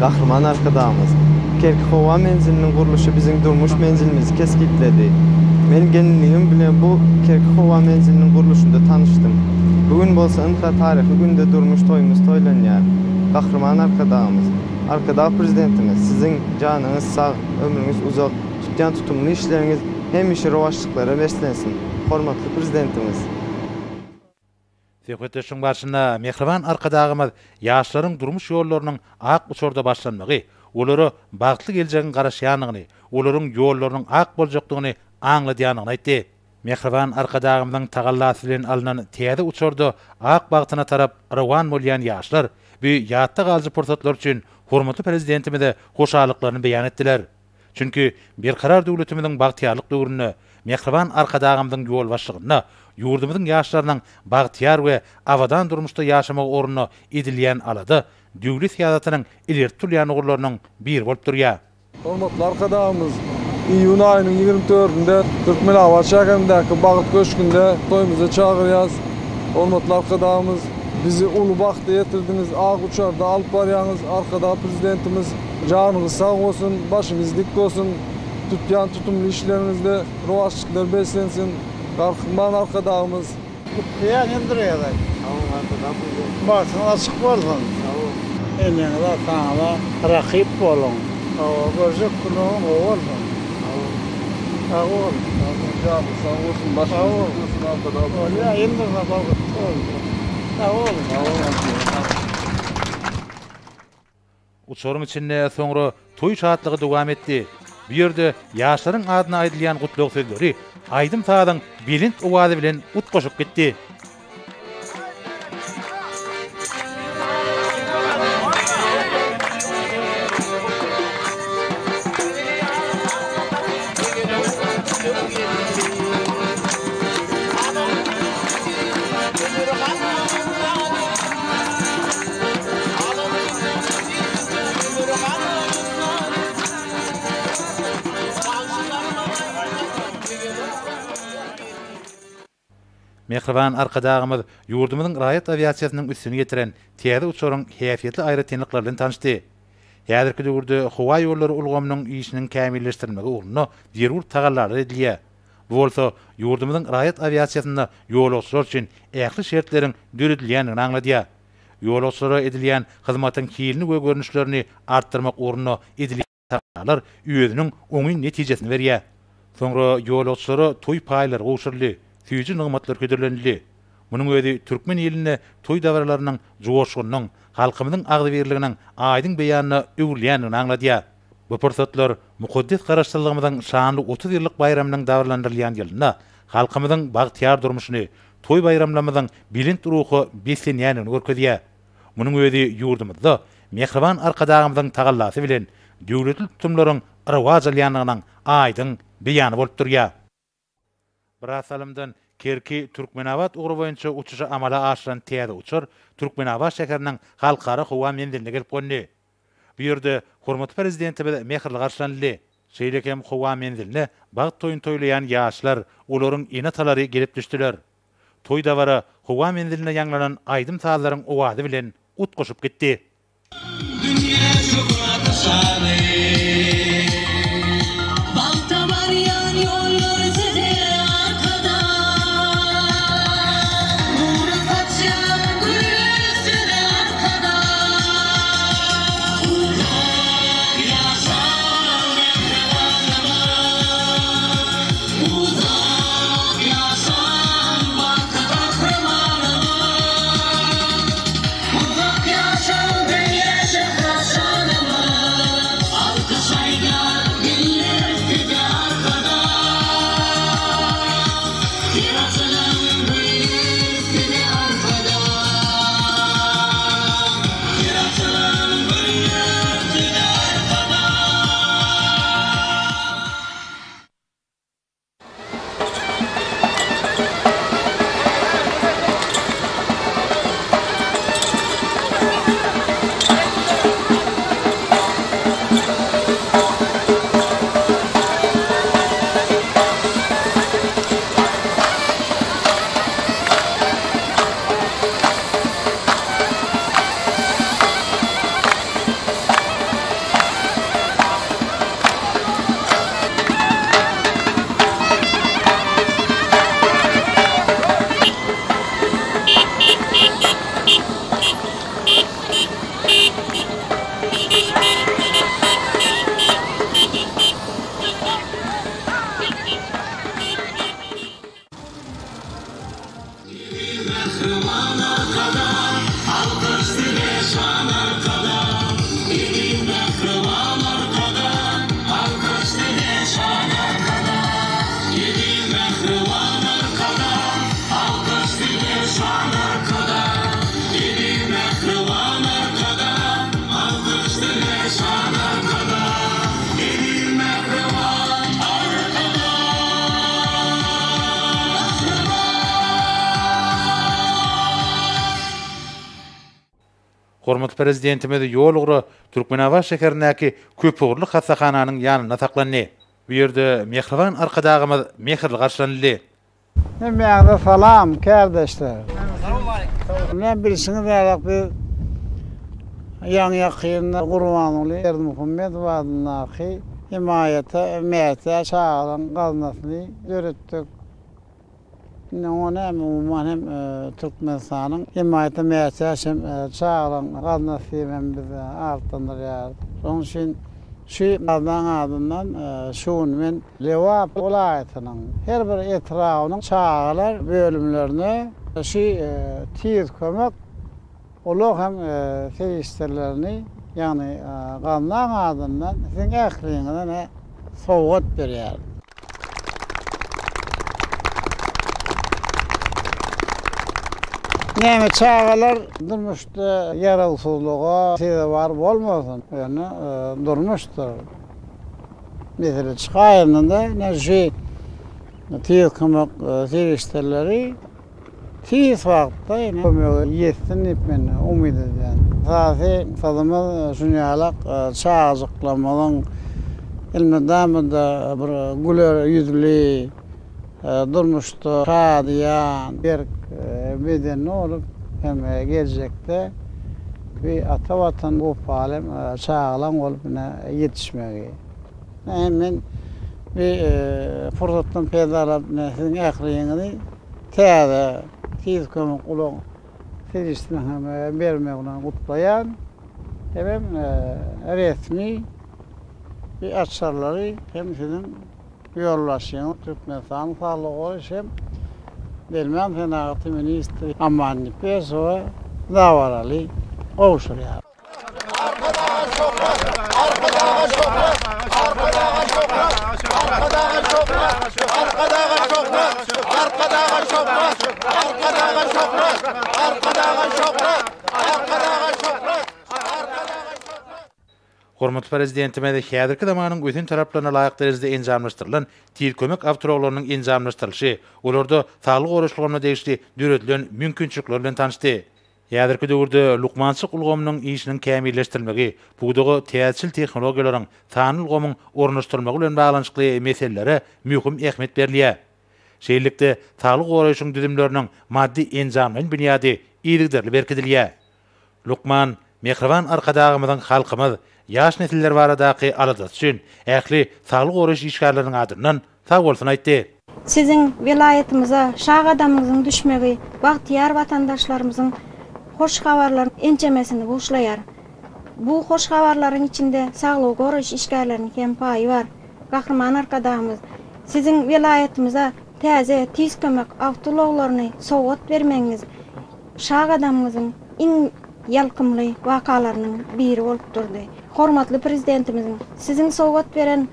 Gahryman Arkadagymyz, Kerki howa menziliniň gurluşy biziň durmuş menzilimizi kesgitledi. Men gelinligim bilen bu Kerki howa menziliniň gurluşynda tanyşdym. Bu gün bolsa ynha taryhy günde durmuş toýumyz toýlanýar. Gahryman Arkadagymyz, Arkadag Prezidentimiz siziň janyňyz sag, ömrüňiz uzak, tutýan tutumly işleriňiz hemişe rowaçlyklara beslensin, hormatly Prezidentimiz! Söhbetdeşligiň barşynda mähriban Arkadagymyz ýaşlaryň durmuş ýollarynyň ak uçarda başlanmagy, olara bagtly geljegiň garaşýandygyny, olaryň ýollarynyň ak boljakdygyny aňladýandygyny aýtdy. Mähriban Arkadagymyzyň tagallasy bilen alnan täze uçarda ak bagtyna tarap rowan bolýan ýaşlar bu ýatda galyjy pursatlar üçin hormatly Prezidentimize hoşallyklaryny beýan etdiler. Çünki Berkarar döwletimiziň bagtyýarlyk döwründe mähriban Arkadagymyzyň ýolbaşçylygynda ýurdumyzyň ýaşlarynyň bagtyýar we abadan durmuşda ýaşamagy ugrunda edilýän alada döwlet syýasatynyň ileri tutulýan ugurlarynyň biri bolup durýar. Hormatly Arkadagymyz iýun aýynyň ýigrimi dördünde Türkmenabat şäherindäki Bagt köşgünde toýumyza çagyrýarys. Hormatly Arkadagymyz, bizi uly bagta ýetirdiňiz, ak uçarda alyp barýaňyz, Arkadag Prezidentimiz Janyňyz sag bolsun, başyňyz dik bolsun, tutýan tutumly işleriňizde rowaçlyklar beslensin, Gahryman Arkadagymyz! Gutlaýan hem bir gezek. Sag boluň Arkadag Prezidentimiz. Bagtyňyz açyk bolsun. Sag boluň. Eneňize ataňyza rakyp boluň. Hawa görjek günüňiz gowy bolsun. Sag boluň. Sag bol. Sag boluň janyňyz sag bolsun başyňyz dik bolsun Arkadag Prezidentimiz. Bolýa ýene bir sapar gutly bolsun. Sag boluň. Sag boluň Arkadag. Uçaryň içinde soňra toý şatlygy dowam etdi. Bu ýerde ýaşlaryň adyna aýdylýan gutlag sözleri aýdym-sazyň belent owazy bilen utgaşyp gitdi. Mähriban Arkadagymyz ýurdumyzyň raýat awiasiýasynyň üstüni ýetiren täze uçaryň häsiýetli aýratynlyklary bilen tanyşdy. Häzirki döwürde howa ýollary ulgamynyň işiniň kämilleşdirilmegi ugrunda zerur tagallalar edilýär. Bu bolsa ýurdumyzyň raýat awiasiýasynda ýolagçylar üçin ähli şertleriň döredilýändigini aňladýar. Ýolagçylara edilýän hyzmatyň hilini we görnüşlerini artdyrmak ugrunda edilýän tagallalar özüniň oňyn netijesini berýär. Soňra ýolagçylara toý paýlary gowşuryldy, süýji nygmatlar hödürlenildi. Munuň özi türkmen ilinde toý dabaralarynyň joşgunynyň, halkymyzyň agzybirliginiň aýdyň beýanyna öwrülýändigini aňladýar. Bu pursatlar mukaddes Garaşsyzlygymyzyň şanly 30 ýyllyk baýramynyň dabaralandyrylýan ýylynda halkymyzyň bagtyýar durmuşyny, toý-baýramlarymyzyň belent ruha beslenýändigini görkezýär. Munuň özi ýurdumyzda mähriban Arkadagymyzyň tagallasy bilen döwletli tutumlaryň rowaç alýandygynyň aýdyň beýany bolup durýar. Biraz salymdan Kerki, Türkmenabat ugry boýunça uçuşy amala aşyran täze uçar Türkmenabat şäheriniň Halkara howa menziline gelip gondy. Bu ýerde hormatly Prezidentimiz mähirli garşylanyldy. Şeýle hem howa menziline bagt toýuny toýlaýan ýaşlar, olaryň ene-atalary gelip düşdüler. Toý-dabara howa menzilinde ýaňlanan aýdym-sazlaryň owazy bilen utgaşyp gitdi. Dünýä şöhraty şany. Bagta barýan ýollar size Arkadag. Nury saçýan güller size Arkadag. Uzak ýaşaň mähriban Zaman. Uzak ýaşaň baky gahrymanymyz. Uzak ýaşaň dünýä şöhrat şanymyz. Alkyş aýdar diller size Arkadag. Her açylan güller size Arkadag. Her açylan güller size Arkadag. Mähriban Arkadag, alkyş size şan Arkadag. Eziz mähriban Arkadag, alkyş size şan Arkadag. Eziz mähriban Arkadag, alkyş size şan Arkadag. Eziz mähriban Arkadag, alkyş size şan Arkadag. Eziz mähriban Arkadag. Hormatly Prezidentimiz ýol ugra Türkmenabat şäherindäki köpugurly hassahananyň ýanynda saklandy. Bu ýerde mähriban Arkadagymyz mähirli garşylanyldy. Hemmäňize salam, kärdeşler! Ine, bilşiňiz ýaly, biz ýaňy-ýakynda Gurbanguly Berdimuhamedow adyndaky hemaýata mätäç çagalaryň gaznasyny döretdik. Indi oňa näme, umuman hem Türkmenistanyň hemaýata mätäç hem çagalaryň gaznasy diýip hem biz atlandyrýarys. Şonuň üçin şu gaznaň adyndan şu gün men Lebap welaýatynyň her bir etrabynyň çagalar bölümlerine şu Tiz kömek ulag hem serişdelerini, ýagny gaznaň adyndan siziň ähliňize ne. sowgat berýär. Näme çagalar durmuşda ýarawsyzlyga sezewar bolmasyn, ýöne durmuşdyr. Mesele çykaýanda-da ine şu tiz kömek serişdeleri Tiz wagtda ine kömege ýetsin diýip men umyt edýän. Esasy maksadymyz şunýalak çagajyklarymyzyň elmydama-da bir güler ýüzli, durmuşda şadyýan, berk bedenli bolup hem geljekde bir ata Watan wepaly hem çagalaň bolup ine ýetişmegi. Hem men bir pursatdan peýdalanyp ine siziň ähliňizi Täze tiz kömek ulag serişdesiniň hem bermegi bilen gutlaýan. Hemem resmi bir açarlary hem siziň ýolbaşçyňyz Türkmenistanyň Saglygy goraýyş hem derman senagaty ministri Aman Nepesowa dabaraly gowşurýar. Arkadaga şöhrat! Arkadaga şöhrat! Arkadaga şöhrat! Arkadaga şöhrat! Arkadaga şöhrat! Arkadaga şöhrat! Arkadaga şöhrat! Arkadaga şöhrat! Arkadaga şöhrat! Arkadaga şöhrat! Hormatly Prezidentimiz häzirki zamanyň ösen talaplaryna laýyk derejede enjamlaşdyrylan Tiz kömek awtoulaglarynyň enjamlaşdyrylyşy, olarda saglygy goraýyş ulgamyna degişli döredilen mümkinçilikler bilen tanyşdy. Häzirki döwürde lukmançylyk ulgamynyň işiniň kämilleşdirilmegi, pudaga täzeçil tehnologiýalaryň, sanly ulgamyň ornaşdyrylmagy bilen baglanyşykly meselelere möhüm ähmiýet berilýär. Şeýlelikde, saglygy goraýşyň düzümleriniň maddy-enjamlaýyn binýady yzygiderli berkidilýär. Lukman Mähriban Arkadagymyzyň halkymyz, ýaş nesiller baradaky aladasy üçin ähli saglygy goraýyş işgärleriniň adyndan sagbolsun aýtdy. Siziň welaýatymyza şa gadamyňyzyň düşmegi bagtyýar watandaşlarymyzyň hoş habarlaryň ençemesini buşlaýar. Bu hoş habarlaryň içinde saglygy goraýyş işgärleriniň hem paýy bar. Gahryman Arkadagymyz, Siziň welaýatymyza täze Tiz kömek awtoulaglaryny sowgat bermegiňiz şa gadamyňyzyň iň ýalkymly wakalarynyň biri bolup durdy. Hormatly Prezidentimiziň Siziň sowgat beren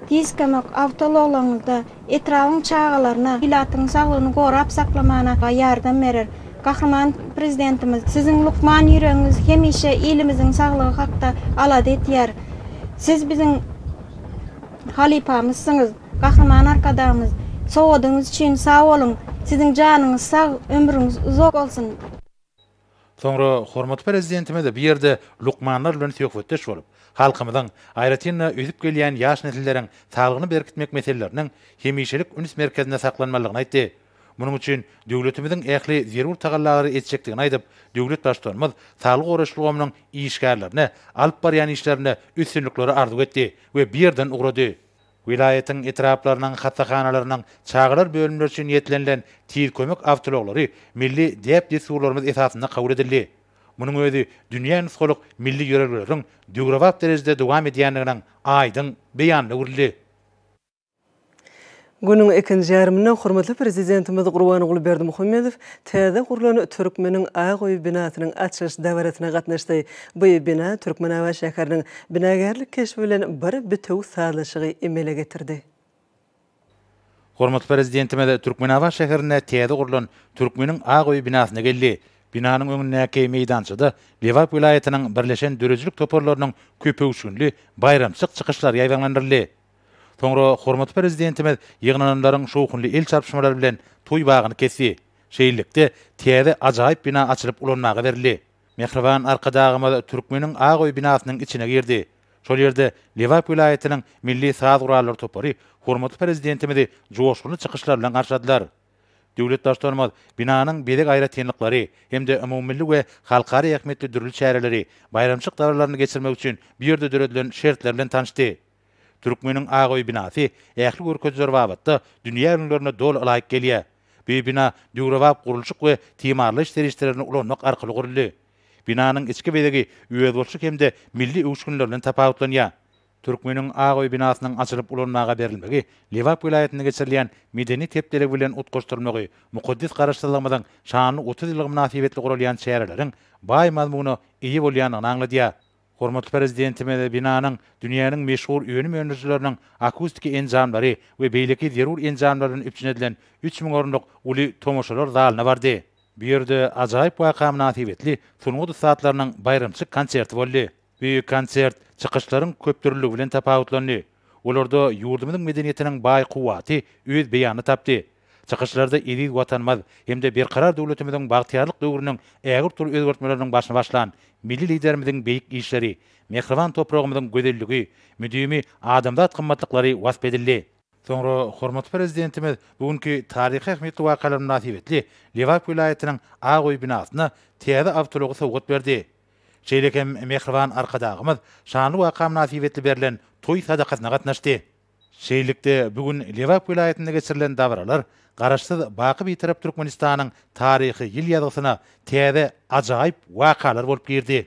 Tiz kömek awtoulaglaryňyzda etrabyň çagalaryna, ilatyň saglygyny gorap saklamana ýardam berer. Gahryman Prezidentimiz, Siziň lukman ýüregiňiz hemişe ilimiziň saglygy hakda alada etýär. Siz biziň halypamyzsyňyz. Gahryman Arkadagymyz, sowgadyňyz üçin sag boluň! Siziň janyňyz sag, ömrüňiz uzak bolsun! Soňra hormatly Prezidentimiz bu ýerde lukmanlar bilen söhbetdeş bolup, halkymyzyň, aýratyn-da, ösüp gelýän ýaş nesilleriň saglygyny berkitmek meseleleriniň hemişelik üns merkezinde saklanmalydygyny aýtdy. Munuň üçin döwletimiziň ähli zerur tagallalary etjekdigini aýdyp, döwlet Baştutanymyz saglygy goraýyş ulgamynyň işgärlerine alyp barýan işlerinde üstünlikleri arzuw etdi we bu ýerden ugrady. Welaýatyň etraplarynyň hassahanalarynyň çagalar bölümleri üçin niýetlenilen Tiz kömek awtoulaglary milli däp-dessurlarymyz esasynda kabul edildi. Munuň özi dünýä nusgalyk milli ýörelgeleriň döwrebap derejede dowam edýändiginiň aýdyň beýanyna öwrüldi. Günüň ikinji ýarymynda hormatly Prezidentimiz Gurbanguly Berdimuhamedow täze gurlan Türkmeniň ak öýi binasynyň açylyş dabarasyna gatnaşdy. Bu bina Türkmenabat şäheriniň binagärlik keşbi bilen bir bitewi sazlaşygy emele getirdi. Hormatly Prezidentimiz Türkmenabat şäherinde täze gurlan Türkmeniň ak öýi binasyna geldi. Binanyň öňündäki meýdançada Lebap welaýatynyň birleşen döredijilik toparlarynyň köpöwüşginli baýramçylyk çykyşlary ýaýbaňlandyryldy. Soňra hormatly Prezidentimiz ýygnananlaryň şowhunly el çarpyşmalary bilen toý bagyny kesdi. Şeýlelikde, täze ajaýyp bina açylyp ulanmaga berildi. Mähriban Arkadagymyz Türkmeniň ak öýi binasynyň içine girdi. Şol ýerde Lebap welaýatynyň milli saz gurallary topary hormatly Prezidentimizi joşgunly çykyşlar bilen garşyladylar. Döwlet Baştutanymyz binanyň bezeg aýratynlyklary hem-de umumymilli we halkara ähmiýetli dürli çäreleri, baýramçylyk dabaralaryny geçirmek üçin bu ýerde döredilen şertler bilen tanyşdy. Türkmeniň ak öýi binasy ähli görkezijiler babatda dünýä ülňülerine doly ylaýyk gelýär. Bu bina döwrebap gurluşyk we timarlaýyş serişdelerini ulanmak arkaly guruldy. Binanyň içki bezegi özboluşly hem-de milli öwüşginler bilen tapawutlanýar. Türkmeniň ak öýi binasynyň açylyp ulanmaga berilmegi Lebap welaýatynda geçirilýän Medeniýet hepdeligi bilen utgaşdyrylmagy mukaddes Garaşsyzlygymyzyň şanly 30 ýyllygy mynasybetli guralýan çäreleriň baý mazmuna eýe bolýandygyny aňladýar. Hormatly Prezidentimiz binanyň dünýäniň meşhur önüm öndürijileriniň akustiki enjamlary we beýleki zerur enjamlar bilen üpjün edilen 3000 orunlyk uly tomaşalar zalyna bardy. Bu ýerde ajaýyp waka mynasybetli sungat ussatlarynyň baýramçylyk konserti boldy. Bu konsert çykyşlaryň köpdürlüligi bilen tapawutlandy. Olarda ýurdumyzyň medeniýetiniň baý kuwwaty öz beýanyny tapdy. Çykyşlarda eziz Watanymyz hem-de Berkarar döwletimiziň bagtyýarlyk döwrüniň ägirt uly özgertmeleriniň başyny başlan Milli Liderimiziň beýik işleri, mähriban topragymyzyň gözelligi, müdimi adamzat gymmatlyklary wasp edildi. Soňra hormatly Prezidentimiz bu günki taryhy ähmiýetli wakalar mynasybetli Lebap welaýatynyň Ak öý binasyna täze awtoulagy sowgat berdi. Şeýle hem mähriban Arkadagymyz şanly waka mynasybetli berlen toý sadakasyna gatnaşdy. Şeýlelikde, bu gün Lebap welaýatynda geçirilen dabaralar Garaşsyz, baky Bitarap Türkmenistanyň taryhy ýyl ýazgysyna täze ajaýyp wakalar bolup girdi.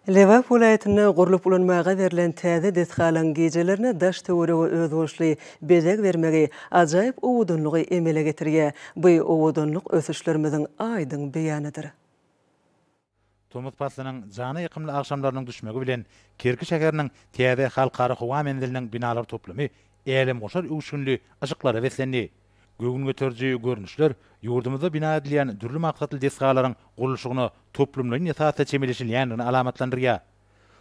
Lebap welaýatynda gurlup ulanmaga berlen täze desgalaryň gijelerine daş-töwerege özboluşly bezeg bermegi ajaýyp owadanlygy emele getirýär. Bu owadanlyk ösüşlerimiziň aýdyň beýanydyr. Tomus paslynyň jana ýakymly agşamlarynyň düşmegi bilen Kerki şäheriniň täze Halkara howa menziliniň binalar toplumy älemgoşar öwüşginli yşyklara beslendi. Göwün göteriji görnüşler ýurdumyzda bina edilýän dürli maksatly desgalaryň gurluşygyna toplumlaýyn esasda çemeleşilýändigini alamatlandyrýar.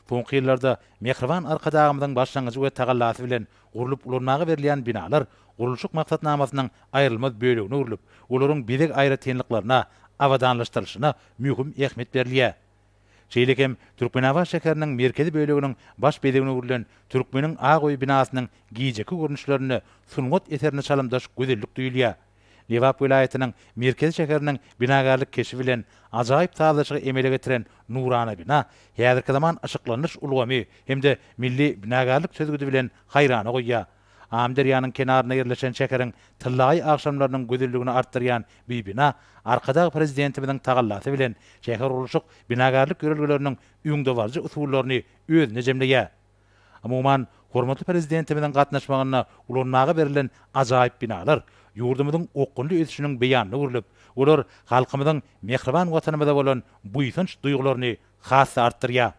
Soňky ýyllarda mähriban Arkadagymyzyň başlangyjy we tagallasy bilen gurlup ulanmaga berilýän binalar gurluşyk maksatnamasynyň aýrylmaz bölegine öwrülip, olaryň bezeg aýratynlyklaryna, abadanlaşdyrylyşyna möhüm ähmiýet berilýär. Şeýle hem Türkmenabat şäheriniň merkezi böleginiň baş bezegine öwrülen Türkmeniň ak öýi binasynyň gijeki görnüşlerinde sungat eserine çalymdaş gözellik duýulýar. Lebap welaýatynyň merkezi şäheriniň binagärlik keşbi bilen ajaýyp sazlaşygy emele getiren nurana bina häzirki zaman yşyklandyryş ulgamy hem-de milli binagärlik çözgüdi bilen haýrana goýýar. Amyderýanyň kenarynda ýerleşen şäheriň tyllaýy agşamlarynyň gözelligini artdyrýan bu bina Arkadag Prezidentimiziň tagallasy bilen şähergurluşyk binagärlik ýörelgeleriniň öňdebaryjy usullaryny özünde jemleýär. Umuman, hormatly Prezidentimiziň gatnaşmagynda ulanmaga berlen ajaýyp binalar ýurdumyzyň okgunly ösüşiniň beýanyna öwrülip, olar halkymyzyň mähriban Watanymyza bolan buýsanç duýgularyny has-da artdyrýar.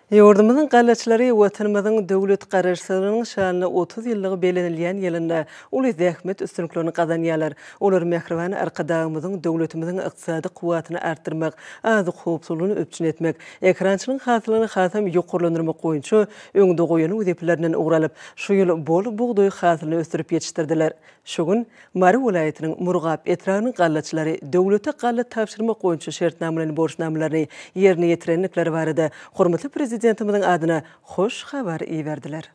Ýurdumyzyň gallaçylary Watanymyzyň döwlet Garaşsyzlygynyň şanyna 30 ýyllygy bellenilýän ýylynda uly zähmet üstünliklerini gazanýarlar. Olar mähriban Arkadagymyzyň döwletimiziň ykdysady kuwwatyny artdyrmak, azyk howpsuzlygyny üpjün etmek, ekerançylygyň hasylyny hasam ýokarlandyrmak boýunça öňde goýan wezipelerinden ugur alyp, şu ýyl bol bugdaý hasylyny ösdürip ýetişdirdiler. Şu gün Mary welaýatynyň Murgap etrabynyň gallaçylary döwlete galla tabşyrmak boýunça şertnamalaýyn borçnamalaryny ýerine ýetirendikleri barada hormatly Prezidentimiziň adyna hoş habar iberdiler.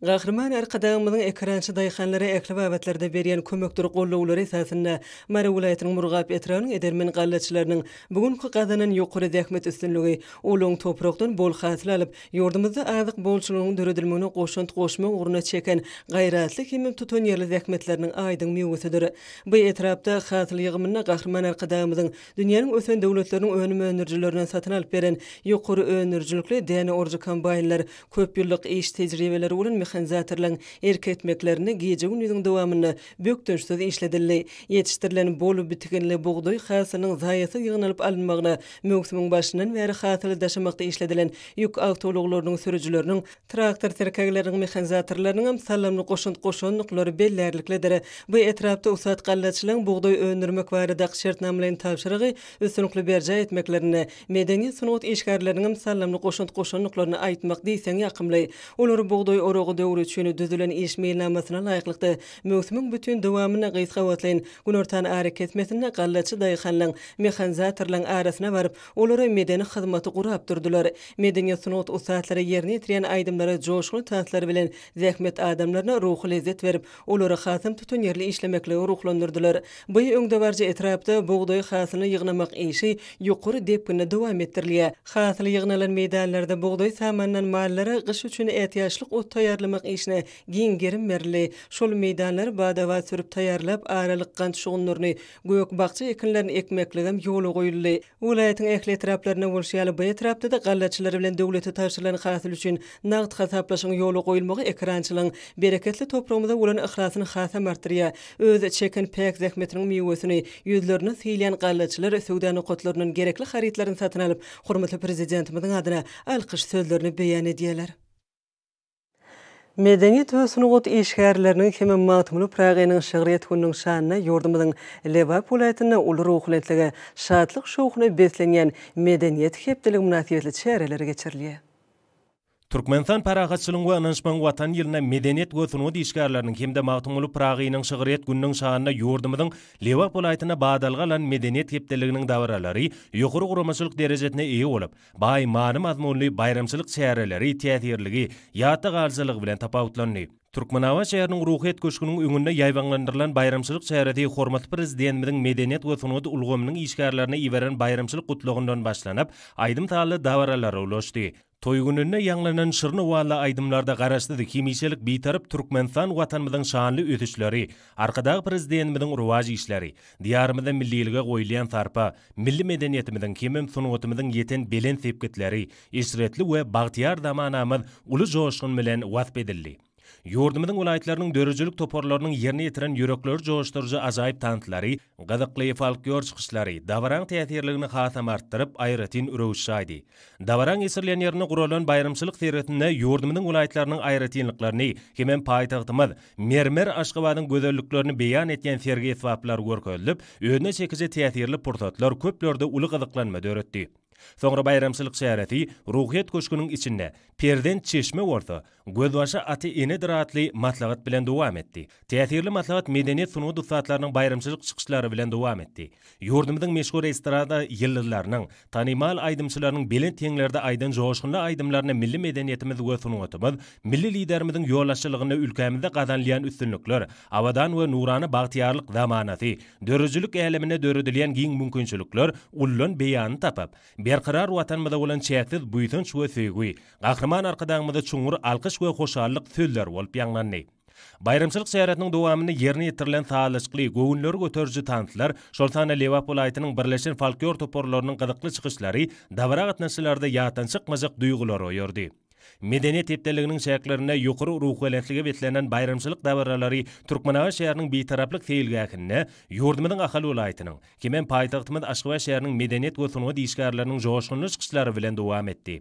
Gahryman Arkadagymyzyň ekerançy daýhanlara ähli babatlarda berýän kömekdir gollawlary esasynda Mary welaýatynyň Murgap etrabynyň edermen gallaçylarynyň bu günki gazanan ýokary zähmet üstünligi olaryň toprakdan bol hasyl alyp, ýurdumyzda azyk bolçulygynyň döredilmegine goşant goşmak ugrunda çeken gaýratly hemem tutanýerli zähmetleriniň aýdyň miwesidir. Bu etrapda hasyl ýygymynda Gahryman Arkadagymyzyň dünýäniň ösen döwletleriniň önüm öndürijilerinden satyn alyp beren ýokary öndürijilikli däne orujy kombaýnlar Köp ýyllyk iş tejribeleri bolan mehanizatorlaryň erk etmeklerinde gije-gündiziň dowamynda bökdençsiz işledildi. Ýetişdirilen bol bitiginli bugdaý hasylynyň zaýasyz ýygnalyp alynmagyna möwsümiň başyndan bäri hasyly daşamakda işledilen ýük awtoulaglarynyň sürüjileriniň, traktor tirkegleriniň mehanizatorlarynyňam saldamly goşant goşandyklary bellärliklidir. Bu etrapda ussat gallaçylaryň bugdaý öndürmek baradaky şertnamalaýyn tabşyrygy üstünlikli berjaý etmeklerinde Medeniýet-sungat işgärleriniňem saldamly goşant goşandyklaryny aýtmak diýseň ýakymly. Olar bugdaý oragy döwri üçin düzülen iş meýilnamasyna laýyklykda, möwsümiň bütin dowamynda gysga wagtlaýyn günortan arakesmesinde gallaçy daýhanlaň, mehanizatorlaň arasyna baryp, olara medeni hyzmaty gurap durdular. Medeniýet-sungat ussatlary ýerine ýetirýän aýdymlary joşgunly tanslary bilen zähmet adamlaryna ruhy lezzet berip, Olary hasam tutanýerli işlemeklige ruhlandyrdylar. Bu öňdebaryjy etrapda bugdaý hasylyny ýygnamak işi ýokary depginde dowam etdirilýär. Hasyly ýygnalan meýdanlarda bugdaý samanyndan mallara gyş üçin ätiýaçlyk ot taýýarlamak. taýýarlamak işine giň gerim berildi. Şol meýdanlary bada-bat sürüp taýýarlap, aralyk gant şugundyryny, gök-bakja ekinlerini ekmekligem ýola goýuldy. Welaýatyň ähli etraplarynda bolşy ýaly, bu etrapda-da gallaçylar bilen döwlete tabşyrylan hasyl üçin nagt hasaplaşygyň ýola goýulmagy ekerançylygyň bereketli topragymyza bolan yhlasyny hasam artdyrýar. Öz çeken päk zähmetiniň miwesini ýüzlerine sylýan gallaçylar söwda nokatlaryndan gerekli harytlaryny satyn alyp, hormatly Prezidentimiziň adyna alkyş sözlerini beýan edýärler. Medeniýet we sungat işgärleriniň hem Magtymguly Pyragynyň şygryýet gününiň şanyna ýurdumyzyň Lebap welaýatynda uly ruhubelentlige, şatlyk-şowhuna beslenýän Medeniýet hepdeligi mynasybetli çäreler geçirilýär. Türkmenistan Parahatçylygyň we ynanyşmagyň Watany ýylynda medeniýet we sungat işgärleriniň hem-de Magtymguly Pyragynyň şygryýet gününiň şanyna ýurdumyzyň Lebap welaýatynda badalga alan Medeniýet hepdeliginiň dabaralary ýokary guramaçylyk derejesine eýe bolup, Baý many-mazmunly baýramçylyk çäreleri täsirligi, ýatda galyjylygy bilen tapawutlandy. Türkmenabat şäheriniň Ruhyýet köşgüniň öňünde ýaýbaňlandyrylan baýramçylyk çäresi hormatly Prezidentimiziň medeniýet we sungat ulgamynyň işgärlerine iberen baýramçylyk gutlagyndan başlanyp, aýdym-sazly dabaralara ulaşdy. Toý gününde ýaňlanan şirin owazly aýdymlarda Garaşsyz, hemişelik Bitarap Türkmenistan Watanymyzyň şanly ösüşleri, Arkadag Prezidentimiziň rowaç işleri, Diýarymyzda millilige goýulýan sarpa, milli medeniýetimiziň hemem sungatymyzyň ýeten belent sepgitleri, eşretli we bagtyýar zamanamyz uly joşgun bilen wasp edildi. Ýurdumyzyň welaýatlarynyň döredijilik toparlarynyň ýerine ýetiren ýürekleri joşduryjy ajaýyp tanslary, gyzykly folklor çykyşlary dabaraň täsirligini hasam artdyryp, aýratyn röwüş çaýdy. Dabaraň geçirilýän ýerinde guralan baýramçylyk sergisinde ýurdumyzyň welaýatlarynyň aýratynlyklaryny hemem paýtagtymyz, Mermer Aşgabadyň gözelliklerini beýan etýän sergi esbaplary görkezilip, özüne çekiji täsirli pursatlar köplerde uly gyzyklanma döretdi. Soňra baýramçylyk çäresi Ruhyýet köşgüniň içinde Perzent çeşme bolsa, gözbaşy ata-enedir atly maslahat bilen dowam etdi. Täsirli maslahat medeniýet-sungat ussatlarynyň baýramçylyk çykyşlary bilen dowam etdi. Ýurdumyzyň meşhur estrada ýyldyzlarynyň, tanymal aýdymçylarynyň belent heňlerde aýdan joşgunly aýdymlaryna milli medeniýetimiz we sungatymyz, milli Liderimiziň ýolbaşçylygynda ülkämizde gazanylýan üstünlikler, abadan we nurana bagtyýarlyk zamanasy, döredijilik äleminde döredilýän giň mümkinçilikler ullan beýanyny tapyp, berkarar Watanymyza bolan çäksiz buýsanç we söýgi, Gahryman Arkadagymyza çuňňur alkyş we hoşallyk sözleri bolup ýaňlandy. Baýramçylyk çäresiniň dowamynda ýerine ýetirilen sazlaşykly, göwünleri göteriji tanslar, şol sanda Lebap welaýatynyň birleşen folklor toparlarynyň gyzykly çykyşlary dabara gatnaşyjylarda ýatdan çykmajak duýgulary oýardy. Medeniýet hepdeliginiň çäklerinde ýokary ruhubelentlige beslenen baýramçylyk dabaralary Türkmenabat şäheriniň Bitaraplyk seýilgähinde ýurdumyzyň Ahal welaýatynyň, hemem paýtagtymyz Aşgabat şäheriniň medeniýet we sungat işgärleriniň joşgunly çykyşlary bilen dowam etdi.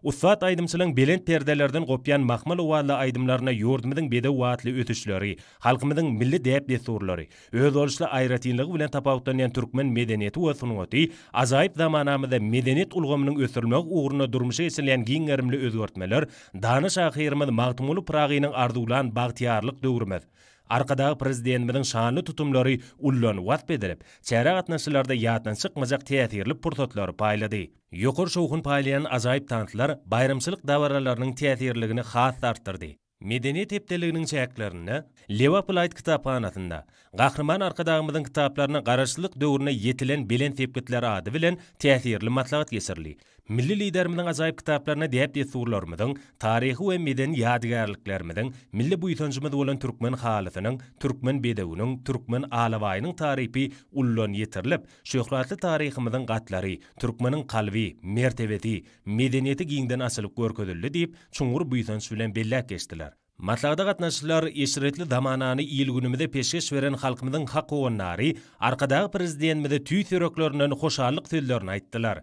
Ussat aýdymçylaryň belent perdelerden gopýan mahmal owazly aýdymlaryna ýurdumyzyň bedew atly ösüşleri, halkymyzyň milli däp-dessurlary, özboluşly aýratynlygy bilen tapawutlanýan türkmen medeniýeti we sungaty, ajaýyp zamanamyzda medeniýet ulgamynyň ösdürilmegi ugrunda durmuşa geçirilýän giň gerimli özgertmeler, dana şahyrymyz Magtymguly Pyragynyň arzuwlan bagtyýarlyk döwrümiz, Arkadag Prezidentimiziň şanly tutumlary ullan wasp edilip, çärä gatnaşyjylarda ýatdan çykmajak täsirli pursatlary paýlady. Ýokary şowhun paýlaýan ajaýyp tanslar baýramçylyk dabaralarynyň täsirliligini has-da artdyrdy. Medeniýet hepdeliginiň çäklerinde Lebap welaýat kitaphanasynda Gahryman Arkadagymyzyň kitaplaryna Garaşsyzlyk döwründe ýetilen belent sepgitler ady bilen täsirli maslahat geçirildi. Milli Liderimiziň ajaýyp kitaplarynda däp-dessurlarymyzyň, taryhy we medeni ýadygärliklerimiziň, milli buýsanjymyz bolan türkmen halysynyň, türkmen bedewiniň, türkmen alabaýynyň tarypy ullan ýetirilip, Şöhratly taryhymyzyň gatlary, türkmeniň kalby, mertebesi, medeniýeti giňden açylyp görkezildi diýip, çuňňur buýsanç bilen belläp geçdiler. Maslahata gatnaşyjylar eşretli zamanany il-günümize peşgeş beren halkymyzyň hak howandary Arkadag Prezidentimize tüýs ýüreklerinden hoşallyk sözlerini aýtdylar.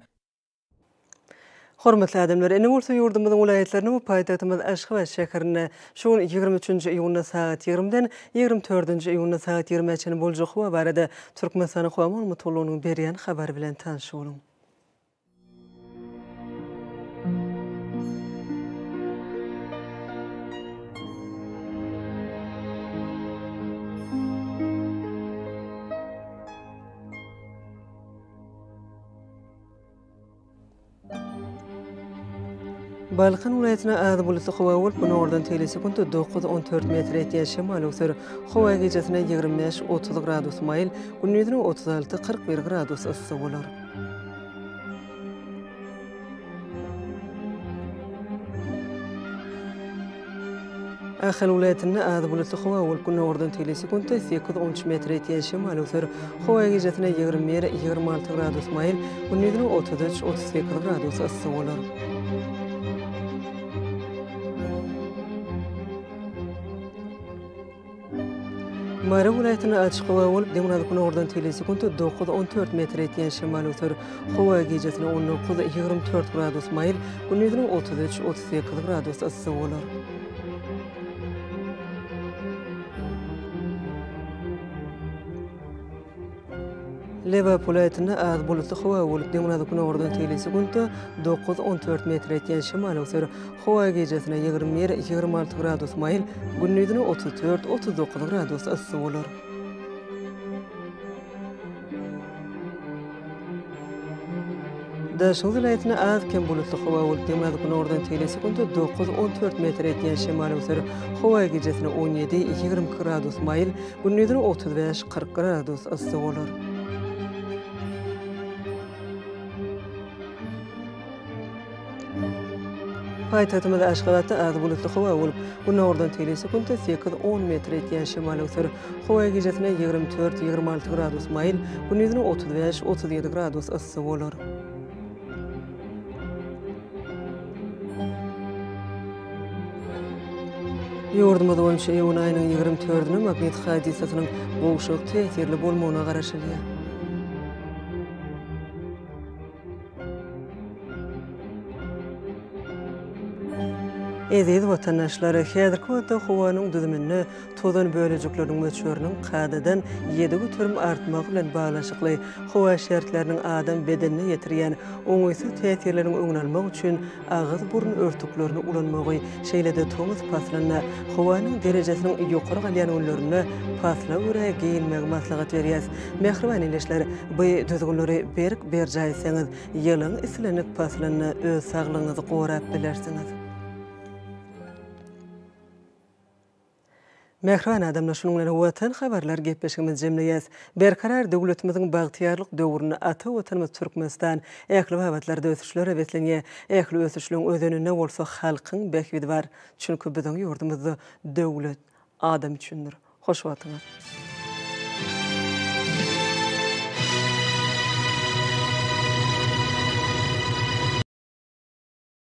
Hormatly adamlar, indi bolsa ýurdumyzyň welaýatlarynda we paýtagtymyz Aşgabat şäherinde şu gün 23 nji iýunda sagat 20-den 24 nji iýunda sagat 20-ä çenli boljak howa barada Türkmenistanyň Howa maglumat gullugynyň berýän habary bilen tanyş boluň. Balkan welaýatynda az bulutly howa bolup, günordan tegelek sekuntda dokuz-on dört metr etýän şemal öwser. Howa gijesine 25, 30 gradus maýyl, gündizine 36, 41 gradus yssy bolar. Ahal welaýatynda az bulutly howa bolup, günordan tegelek sekuntda sekiz-on üç metre ýetýän şemal öwser. Howa gijesine 21, 26 gradus maýyl, gündizine 33, 38 gradus yssy bolar. Mary welaýatynda açyk howa bolup, demirgazyk-günordan tegelek sekuntda dokuz, 14 metre ýetýän şemal öwser. Howa gijesine 19, 24 gradus maýyl, gündizine 33, 38 gradus yssy bolar. Lebap welaýatynda az bulutly howa bolup, demirgazyk-günordan tegelek sekuntda dokuz, 14 metre ýetýän şemal öwser. Howa gijesine 21, 26 gradus maýyl, gündizine 34, 39 gradus yssy bolar. Daşoguz welaýatynda az-kem bulutly howa bolup, demirgazyk-günordan tegelek sekuntda dokuz, 14 metre ýetýän şemal öwser. Howa gijesine 17, 22 gradus maýyl, gündizine 35, 40 gradus yssy bolar. Paýtagtymyz Aşgabatda az bulutly howa bolup, günordan tegelek sekuntda sekiz, on metre ýetýän şemal öwser. Howa gijesine 24, 26 gradus maýyl, gündizine 35, 37 gradus yssy bolar. Ýurdumyz boýunça iýun aýynyň 24-nde magnit hadysasynyň gowşak täsirli bolmagyna garaşylýar. Eziz watandaşlar, häzirki wagtda howanyň düzüminde tozan bölejikleriniň möçberiniň kadadan 7% artmagy bilen baglanyşykly howa şertleriniň adam bedenine ýetirýän oňaýsyz täsirleriniň öňüni almak üçin agyz-burun örtüklerini ulanmagy, şeýle-de tomus paslynda howanyň derejesiniň ýokary galýan günlerinde pasla görä geýinmegi maslahat berýäs. Mähriban ildeşler, bu düzgünleri berk berjaý etseňiz, ýylyň islendik paslynda öz saglygyňyzy gorap bilersiňiz. Mähriban adamlar, şunuň bilen Watan habarlar gepleşigimizi jemleýäs. Berkarar döwletimiziň bagtyýarlyk döwründe ata Watanymyz Türkmenistan ähli babatlarda ösüşlere beslenýär. Ähli ösüşleň özeninde bolsa halkyň bähbidi bar. Çünki biziň ýurdumyzda döwlet adam üçindir. Hoş wagtyňyz!